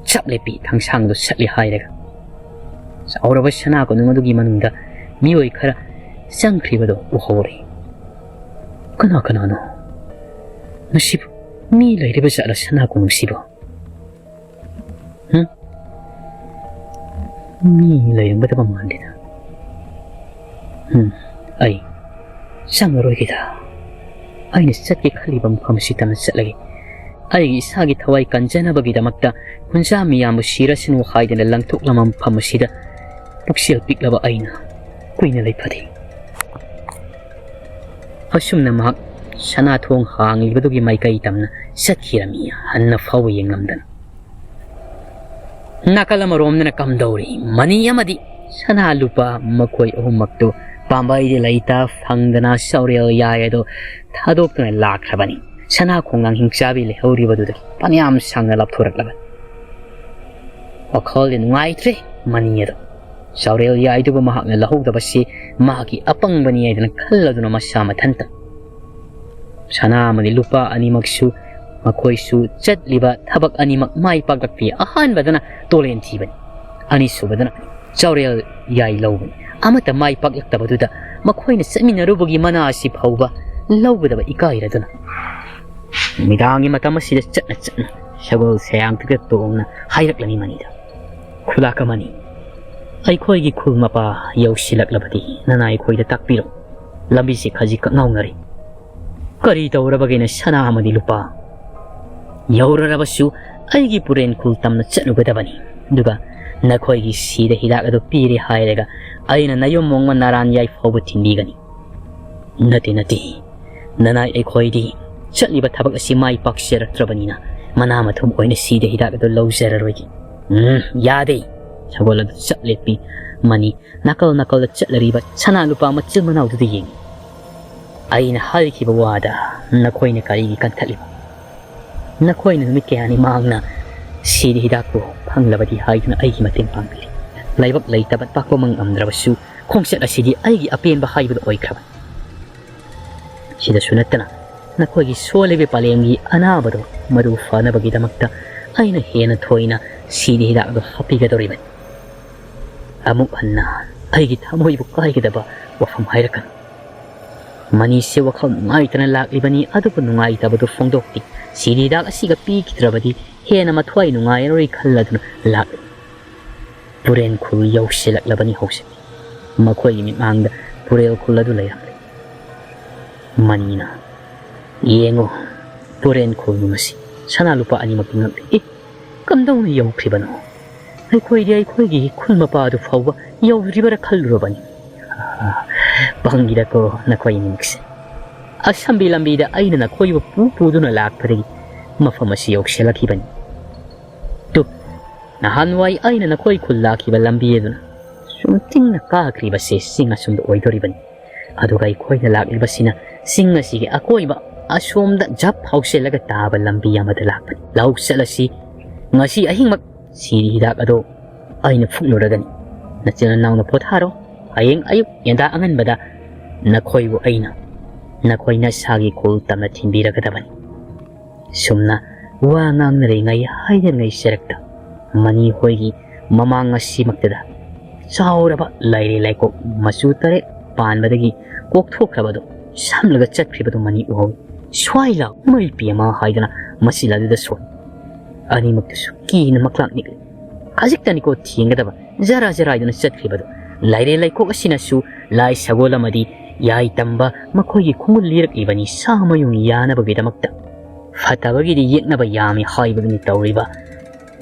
ꯆꯞ ꯂꯦꯞꯄꯤ, ꯊꯥꯡꯁꯥꯡꯗꯨ ꯁꯠꯂꯤ ꯍꯥꯏꯔꯒ꯫ ꯆꯥꯎꯔꯕ ꯁꯅꯥ ꯀꯣꯅꯨꯡ ꯑꯗꯨꯒꯤ ꯃꯅꯨꯡꯗ ꯃꯤꯑꯣꯏ ꯈꯔ ꯆꯪꯈ꯭ꯔꯤꯕꯗꯨ ꯎꯍꯧꯔꯦ꯫ ꯀꯅꯥ ꯀꯅꯥꯅꯣ? ꯃꯁꯤꯕꯨ ꯃꯤ ꯂꯩꯔꯤꯕ ꯖꯥꯠꯂ ꯁꯅꯥ ꯈꯣꯡꯎꯞꯁꯤꯕꯨ? ꯍꯨꯝ? ꯃꯤ ꯂꯩꯔꯝꯒꯗꯕ ꯃꯥꯟꯗꯦꯗ꯫ ꯍꯨꯝ, ꯑꯩ ꯆꯪꯉꯔꯣꯏꯒꯦꯗ꯫ ꯑꯩꯅ ꯆꯠꯀꯦ ꯈꯜꯂꯤꯕ ꯃꯐꯝ ꯑꯁꯤ ꯇꯝꯅ ꯆꯠꯂꯒꯦ꯫ ꯑꯩꯒꯤ ꯏꯁꯥꯒꯤ ꯊꯋꯥꯏ ꯀꯟꯖꯅꯕꯒꯤꯗꯃꯛꯇ ꯈꯨꯟꯖꯥ ꯃꯤꯌꯥꯝꯕꯨ ꯁꯤꯔꯁꯅꯨ ꯍꯥꯏꯗꯅ ꯂꯪꯊꯣꯛꯂꯝꯕ ꯃꯐꯝ ꯑꯁꯤꯗ ꯄꯨꯛꯆꯦꯜ ꯄꯤꯛꯂꯕ ꯑꯩꯅ ꯀꯨꯏꯅ ꯂꯩꯐꯗꯦ꯫ ꯑꯁꯨꯝꯅ ꯃꯍꯥꯛ ꯁꯅꯥ ꯊꯣꯡ ꯍꯥꯡꯂꯤꯕꯗꯨꯒꯤ ꯃꯥꯏꯀꯩ ꯇꯝꯅ ꯆꯠꯈꯤꯔꯝꯃꯤ, ꯍꯟꯅ ꯐꯥꯎꯕ ꯌꯦꯡꯂꯝꯗꯅ꯫ ꯅꯥꯀꯜ ꯑꯃꯔꯣꯝꯗꯅ ꯀꯝꯗꯧꯔꯤ? ꯃꯅꯤ ꯑꯃꯗꯤ ꯁꯅꯥ ꯂꯨꯄꯥ ꯃꯈꯣꯏ ꯑꯍꯨꯝꯃꯛꯇꯨ ꯄꯥꯝꯕꯩꯗꯤ ꯂꯩꯇ ꯐꯪꯗꯅ ꯆꯥꯎꯔꯦꯜ ꯌꯥꯏ ꯑꯗꯨ ꯊꯥꯗꯣꯛꯇꯨꯅ ꯂꯥꯛꯈ꯭ꯔꯕꯅꯤ꯫ ꯁꯅꯥ ꯈꯣꯡꯅꯥꯡ ꯍꯤꯡꯆꯥꯕꯤ ꯂꯩꯍꯧꯔꯤꯕꯗꯨꯗꯒꯤ ꯐꯅꯌꯥꯝ ꯁꯥꯡꯅ ꯂꯥꯞꯊꯣꯔꯛꯂꯕꯅꯤ꯫ ꯋꯥꯈꯜꯗꯤ ꯅꯨꯡꯉꯥꯏꯇ꯭ꯔꯦ ꯃꯅꯤ ꯑꯗꯣ꯫ ꯆꯥꯎꯔꯦꯜ ꯌꯥꯏꯗꯨꯕꯨ ꯃꯍꯥꯛꯅ ꯂꯧꯍꯧꯗꯕꯁꯤ ꯃꯍꯥꯛꯀꯤ ꯑꯄꯪꯕꯅꯤ ꯍꯥꯏꯗꯅ ꯈꯜꯂꯗꯨꯅ ꯃꯁꯥ ꯃꯊꯟꯇ ꯁꯅꯥ ꯑꯃꯗꯤ ꯂꯨꯄꯥ ꯑꯅꯤꯃꯛꯁꯨ, ꯃꯈꯣꯏꯁꯨ ꯆꯠꯂꯤꯕ ꯊꯕꯛ ꯑꯅꯤꯃꯛ ꯃꯥꯏ ꯄꯥꯛꯂꯛꯄꯤ꯫ ꯑꯍꯥꯟꯕꯗꯅ ꯇꯣꯂꯦꯟ ꯊꯤꯕꯅꯤ, ꯑꯅꯤꯁꯨꯕꯗꯅ ꯆꯥꯎꯔꯦꯜ ꯌꯥꯏ ꯂꯧꯕꯅꯤ꯫ ꯑꯃꯠꯇ ꯃꯥꯏ ꯄꯥꯛꯂꯛꯇꯕꯗꯨꯗ ꯃꯈꯣꯏꯅ ꯆꯠꯃꯤꯟꯅꯔꯨꯕꯒꯤ ꯃꯅꯥ ꯑꯁꯤ ꯐꯥꯎꯕ ꯂꯧꯒꯗꯕ ꯏꯀꯥꯏꯔꯗꯨꯅ ꯅꯨꯃꯤꯗꯥꯡꯒꯤ ꯃꯇꯝ ꯑꯁꯤꯗ ꯆꯠꯅ ꯆꯠꯅ ꯁꯒꯣꯜ ꯁꯌꯥꯡꯗꯨꯗ ꯇꯣꯡꯅ ꯍꯥꯏꯔꯛꯂꯅꯤ ꯃꯅꯤꯗ꯫ "ꯈꯨꯂꯥꯛ ꯑꯃꯅꯤ꯫ ꯑꯩꯈꯣꯏꯒꯤ ꯈꯨꯜ ꯃꯄꯥ ꯌꯧꯁꯤꯜꯂꯛꯂꯕꯗꯤ ꯅꯅꯥꯏ ꯑꯩꯈꯣꯏꯗ ꯇꯥꯛꯄꯤꯔꯣ꯫ ꯂꯝꯕꯤꯁꯤ ꯈꯖꯤꯛꯈꯛ ꯉꯥꯎꯅꯔꯤ꯫ ꯀꯔꯤ ꯇꯧꯔꯕꯒꯦꯅ ꯁꯅꯥ ꯑꯃꯗꯤ ꯂꯨꯄꯥ? ꯌꯧꯔꯔꯕꯁꯨ ꯑꯩꯒꯤ ꯄꯨꯔꯦꯟ ꯈꯨꯜ ꯇꯝꯅ ꯆꯠꯂꯨꯒꯗꯕꯅꯤ꯫ ꯑꯗꯨꯒ ꯅꯈꯣꯏꯒꯤ ꯁꯤꯗ ꯍꯤꯗꯥꯛ ꯑꯗꯨ ꯄꯤꯔꯦ ꯍꯥꯏꯔꯒ ꯑꯩꯅ ꯅꯌꯨꯝ ꯃꯣꯡꯃ ꯅꯥꯔꯥꯟ ꯌꯥꯏ ꯐꯥꯎꯕ ꯊꯤꯟꯕꯤꯒꯅꯤ"꯫ "ꯅꯠꯇꯦ, ꯅꯠꯇꯦ꯫ ꯅꯅꯥꯏ ꯑꯩꯈꯣꯏꯗꯤ ꯆꯠꯂꯤꯕ ꯊꯕꯛ ꯑꯁꯤ ꯃꯥꯏ ꯄꯥꯛꯆꯔꯛꯇ꯭ꯔꯕꯅꯤꯅ ꯃꯅꯥ ꯃꯊꯨꯝ ꯑꯣꯏꯅ ꯁꯤꯗ ꯍꯤꯗꯥꯛ ꯑꯗꯨ ꯂꯧꯖꯔꯔꯣꯏꯒꯦ"꯫ "ꯎꯝ, ꯌꯥꯗꯦ"꯫ ꯁꯒꯣꯜ ꯑꯗꯨ ꯆꯠ ꯂꯦꯞꯄꯤ꯫ ꯃꯅꯤ ꯅꯥꯀꯜ ꯅꯥꯀꯜꯗ ꯆꯠꯂꯔꯤꯕ ꯁꯅꯥ ꯂꯨꯄꯥ ꯃꯆꯤꯜ ꯃꯅꯥꯎꯗꯨꯗ ꯌꯦꯡꯉꯤ꯫ "ꯑꯩꯅ ꯍꯥꯏꯈꯤꯕ ꯋꯥꯗ ꯅꯈꯣꯏꯅ ꯀꯔꯤꯒꯤ ꯀꯟꯊꯠꯂꯤꯕ? ꯅꯈꯣꯏꯅ ꯅꯨꯃꯤꯠ ꯀꯌꯥꯅꯤ ꯃꯥꯡꯅ ꯁꯤꯗ ꯍꯤꯗꯥꯛꯄꯨ ꯐꯪꯂꯕꯗꯤ ꯍꯥꯏꯗꯨꯅ ꯑꯩꯒꯤ ꯃꯇꯦꯡ ꯄꯥꯡꯕꯤꯔꯤ꯫ ꯂꯥꯏꯕꯛ ꯂꯩꯇꯕ ꯇꯥꯛꯄ ꯃꯪ ꯉꯝꯗ꯭ꯔꯕꯁꯨ ꯈꯣꯡꯆꯠ ꯑꯁꯤꯗꯤ ꯑꯩꯒꯤ ꯑꯄꯦꯟꯕ ꯍꯥꯏꯕꯗꯨ ꯑꯣꯏꯈ꯭ꯔꯕꯅꯤ꯫ ꯁꯤꯗꯁꯨ ꯅꯠꯇꯅ ꯅꯈꯣꯏꯒꯤ ꯁꯣꯜꯂꯤꯕ ꯄꯂꯦꯝꯒꯤ ꯑꯅꯥꯕꯗꯨ ꯃꯗꯨ ꯐꯅꯕꯒꯤꯗꯃꯛꯇ ꯑꯩꯅ ꯍꯦꯟꯅ ꯊꯣꯏꯅ ꯁꯤꯗ ꯍꯤꯗꯥꯛ ꯑꯗꯨ ꯍꯥꯞꯄꯤꯒꯗꯧꯔꯤꯕꯅꯤ꯫ ꯑꯃꯨꯛ ꯍꯟꯅ ꯑꯩꯒꯤ ꯊꯃꯣꯏꯕꯨ ꯀꯥꯏꯒꯗꯕ ꯋꯥꯐꯝ ꯍꯥꯏꯔꯛꯀꯅꯨ"꯫ ꯃꯅꯤꯁꯦ ꯋꯥꯈꯜ ꯅꯨꯡꯉꯥꯏꯇꯅ ꯂꯥꯛꯂꯤꯕꯅꯤ, ꯑꯗꯨꯕꯨ ꯅꯨꯡꯉꯥꯏꯇꯕꯗꯨ ꯐꯣꯡꯗꯣꯛꯇꯦ꯫ ꯁꯤꯔꯤ ꯍꯤꯗꯥꯛ ꯑꯁꯤꯒ ꯄꯤꯈꯤꯗ꯭ꯔꯕꯗꯤ ꯍꯦꯟꯅ ꯃꯊ꯭ꯋꯥꯏ ꯅꯨꯡꯉꯥꯏꯔꯔꯣꯏ ꯈꯜꯂꯗꯨꯅ ꯂꯥꯛꯂꯤ꯫ ꯄꯨꯔꯦꯟ ꯈꯨꯜ ꯌꯧꯁꯤꯜꯂꯛꯂꯕꯅꯤ ꯍꯧꯖꯤꯛ꯫ ꯃꯈꯣꯏꯒꯤ ꯃꯤꯠꯃꯥꯡꯗ ꯄꯨꯔꯦꯜ ꯈꯨꯜ ꯑꯗꯨ ꯂꯩꯔꯝꯂꯦ꯫ ꯃꯅꯤꯅ, "ꯌꯦꯡꯉꯨ, ꯄꯨꯔꯦꯟ ꯈꯨꯜꯒꯤ ꯃꯁꯤ ꯁꯅꯥ ꯂꯨꯄꯥ ꯑꯅꯤꯃꯛꯇꯤ ꯉꯛꯂꯤ꯫ ꯑꯦ, ꯀꯝꯗꯧꯅ ꯌꯧꯈ꯭ꯔꯤꯕꯅꯣ? ꯑꯩꯈꯣꯏꯗꯤ ꯑꯩꯈꯣꯏꯒꯤ ꯈꯨꯜ ꯃꯄꯥ ꯑꯗꯨ ꯐꯥꯎꯕ ꯌꯧꯗ꯭ꯔꯤꯕꯔꯥ ꯈꯜꯂꯨꯔꯕꯅꯤ꯫ ꯄꯪꯉꯤꯗꯀꯣ ꯅꯈꯣꯏ ꯑꯅꯤꯃꯛꯁꯦ꯫ ꯑꯁꯝꯕꯤ ꯂꯝꯕꯤꯗ ꯑꯩꯅ ꯅꯈꯣꯏꯕꯨ ꯄꯨ ꯄꯨꯗꯨꯅ ꯂꯥꯛꯄꯗꯒꯤ ꯃꯐꯝ ꯑꯁꯤ ꯌꯧꯁꯤꯜꯂꯛꯈꯤꯕꯅꯤ꯫ ꯇꯨ, ꯅꯍꯥꯟꯋꯥꯏ ꯑꯩꯅ ꯅꯈꯣꯏ ꯈꯨꯜ ꯂꯥꯛꯈꯤꯕ ꯂꯝꯕꯤ ꯑꯗꯨꯅ ꯆꯨꯝꯇꯤꯡꯅ ꯀꯥꯈ꯭ꯔꯤꯕꯁꯦ ꯆꯤꯡ ꯑꯁꯣꯝꯗ ꯑꯣꯏꯗꯣꯔꯤꯕꯅꯤ꯫ ꯑꯗꯨꯒ ꯑꯩꯈꯣꯏꯅ ꯂꯥꯛꯂꯤꯕꯁꯤꯅ ꯆꯤꯡ ꯑꯁꯤꯒꯤ ꯑꯀꯣꯏꯕ ꯑꯁꯣꯝꯗ ꯖꯞ ꯍꯧꯁꯤꯜꯂꯒ ꯇꯥꯕ ꯂꯝꯕꯤ ꯑꯃꯗ ꯂꯥꯛꯄꯅꯤ꯫ ꯂꯧ ꯆꯠꯂꯁꯤ꯫ ꯉꯁꯤ ꯑꯍꯤꯡꯃꯛ ꯁꯤꯔꯤ ꯍꯤꯗꯥꯛ ꯑꯗꯣ ꯑꯩꯅ ꯐꯨꯛꯂꯨꯔꯒꯅꯤ꯫ ꯅꯆꯤꯟ ꯅꯅꯥꯎꯅ ꯄꯣꯊꯥꯔꯣ꯫ ꯍꯌꯦꯡ ꯑꯌꯨꯛ ꯌꯦꯟꯗꯥ ꯑꯉꯟꯕꯗ ꯅꯈꯣꯏꯕꯨ ꯑꯩꯅ ꯅꯈꯣꯏ ꯅꯁꯥꯒꯤ ꯈꯨꯜ ꯇꯝꯅ ꯊꯤꯟꯕꯤꯔꯒꯗꯕꯅꯤ꯫" ꯁꯨꯝꯅ ꯋꯥ ꯉꯥꯡꯅꯔꯤꯉꯩ ꯍꯥꯏꯅꯔꯤꯉꯩ ꯆꯔꯛꯇ ꯃꯅꯤ ꯍꯣꯏꯒꯤ ꯃꯃꯥꯡ ꯑꯁꯤꯃꯛꯇꯗ ꯆꯥꯎꯔꯕ ꯂꯥꯏꯔꯩ ꯂꯥꯏꯀꯣꯛ ꯃꯆꯨ ꯇꯔꯦꯠ ꯄꯥꯟꯕꯗꯒꯤ ꯀꯣꯛꯊꯣꯛꯈ꯭ꯔꯕꯗꯨ ꯁꯝꯂꯒ ꯆꯠꯈ꯭ꯔꯤꯕꯗꯨ ꯃꯅꯤ ꯎꯍꯧꯏ꯫ "ꯁ꯭ꯋꯥꯏ ꯂꯥꯎ, ꯃꯩ ꯄꯤ ꯑꯃ!" ꯍꯥꯏꯗꯨꯅ ꯃꯁꯤ ꯂꯥꯗꯨꯗ ꯁꯣꯏ꯫ ꯑꯅꯤꯃꯛꯇꯁꯨ ꯀꯤꯅ ꯃꯛꯂꯥꯛ ꯅꯤꯛꯂꯤ꯫ ꯈꯖꯤꯛꯇꯅꯤꯀꯣ ꯊꯦꯡꯒꯗꯕ, ꯖꯔꯥ ꯖꯔꯥꯏꯗꯨꯅ ꯆꯠꯈ꯭ꯔꯤꯕꯗꯨ꯫ ꯂꯥꯏꯔꯩ ꯂꯥꯏꯀꯣꯛ ꯑꯁꯤꯅꯁꯨ ꯂꯥꯏ ꯁꯒꯣꯜ ꯑꯃꯗꯤ ꯌꯥꯏ ꯇꯝꯕ ꯃꯈꯣꯏꯒꯤ ꯈꯣꯡꯒꯨꯜ ꯂꯤꯔꯛꯂꯤꯕꯅꯤ ꯁꯥ ꯃꯌꯨꯡ ꯌꯥꯅꯕꯒꯤꯗꯃꯛꯇ꯫ ꯐꯠꯇꯕꯒꯤꯗꯤ ꯌꯦꯛꯅꯕ ꯌꯥꯝꯃꯤ ꯍꯥꯏꯕꯗꯨꯅꯤ ꯇꯧꯔꯤꯕ꯫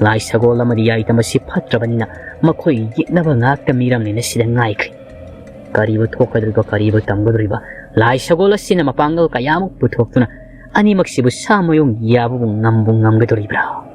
ꯂꯥꯏ ꯁꯒꯣꯜ ꯑꯃꯗꯤ ꯌꯥꯏ ꯇꯝꯕꯁꯤ ꯐꯠꯇ꯭ꯔꯕꯅꯤꯅ ꯃꯈꯣꯏ ꯌꯦꯛꯅꯕ ꯉꯥꯛꯇ ꯃꯤꯔꯝꯅꯤꯅ ꯁꯤꯗ ꯉꯥꯏꯈ꯭ꯔꯤ꯫ ꯀꯔꯤꯕꯨ ꯊꯣꯛꯀꯗꯧꯔꯤꯕ, ꯀꯔꯤꯕꯨ ꯇꯝꯒꯗꯧꯔꯤꯕ? ꯂꯥꯏ ꯁꯒꯣꯜ ꯑꯁꯤꯅ ꯃꯄꯥꯡꯒꯜ ꯀꯌꯥꯃꯨꯛ ꯄꯨꯊꯣꯛꯇꯨꯅ ꯑꯅꯤꯃꯛꯁꯤꯕꯨ ꯁꯥ ꯃꯌꯨꯡ ꯌꯥꯕꯕꯨ ꯉꯝꯕꯨ ꯉꯝꯒꯗꯧꯔꯤꯕ꯭ꯔꯥ?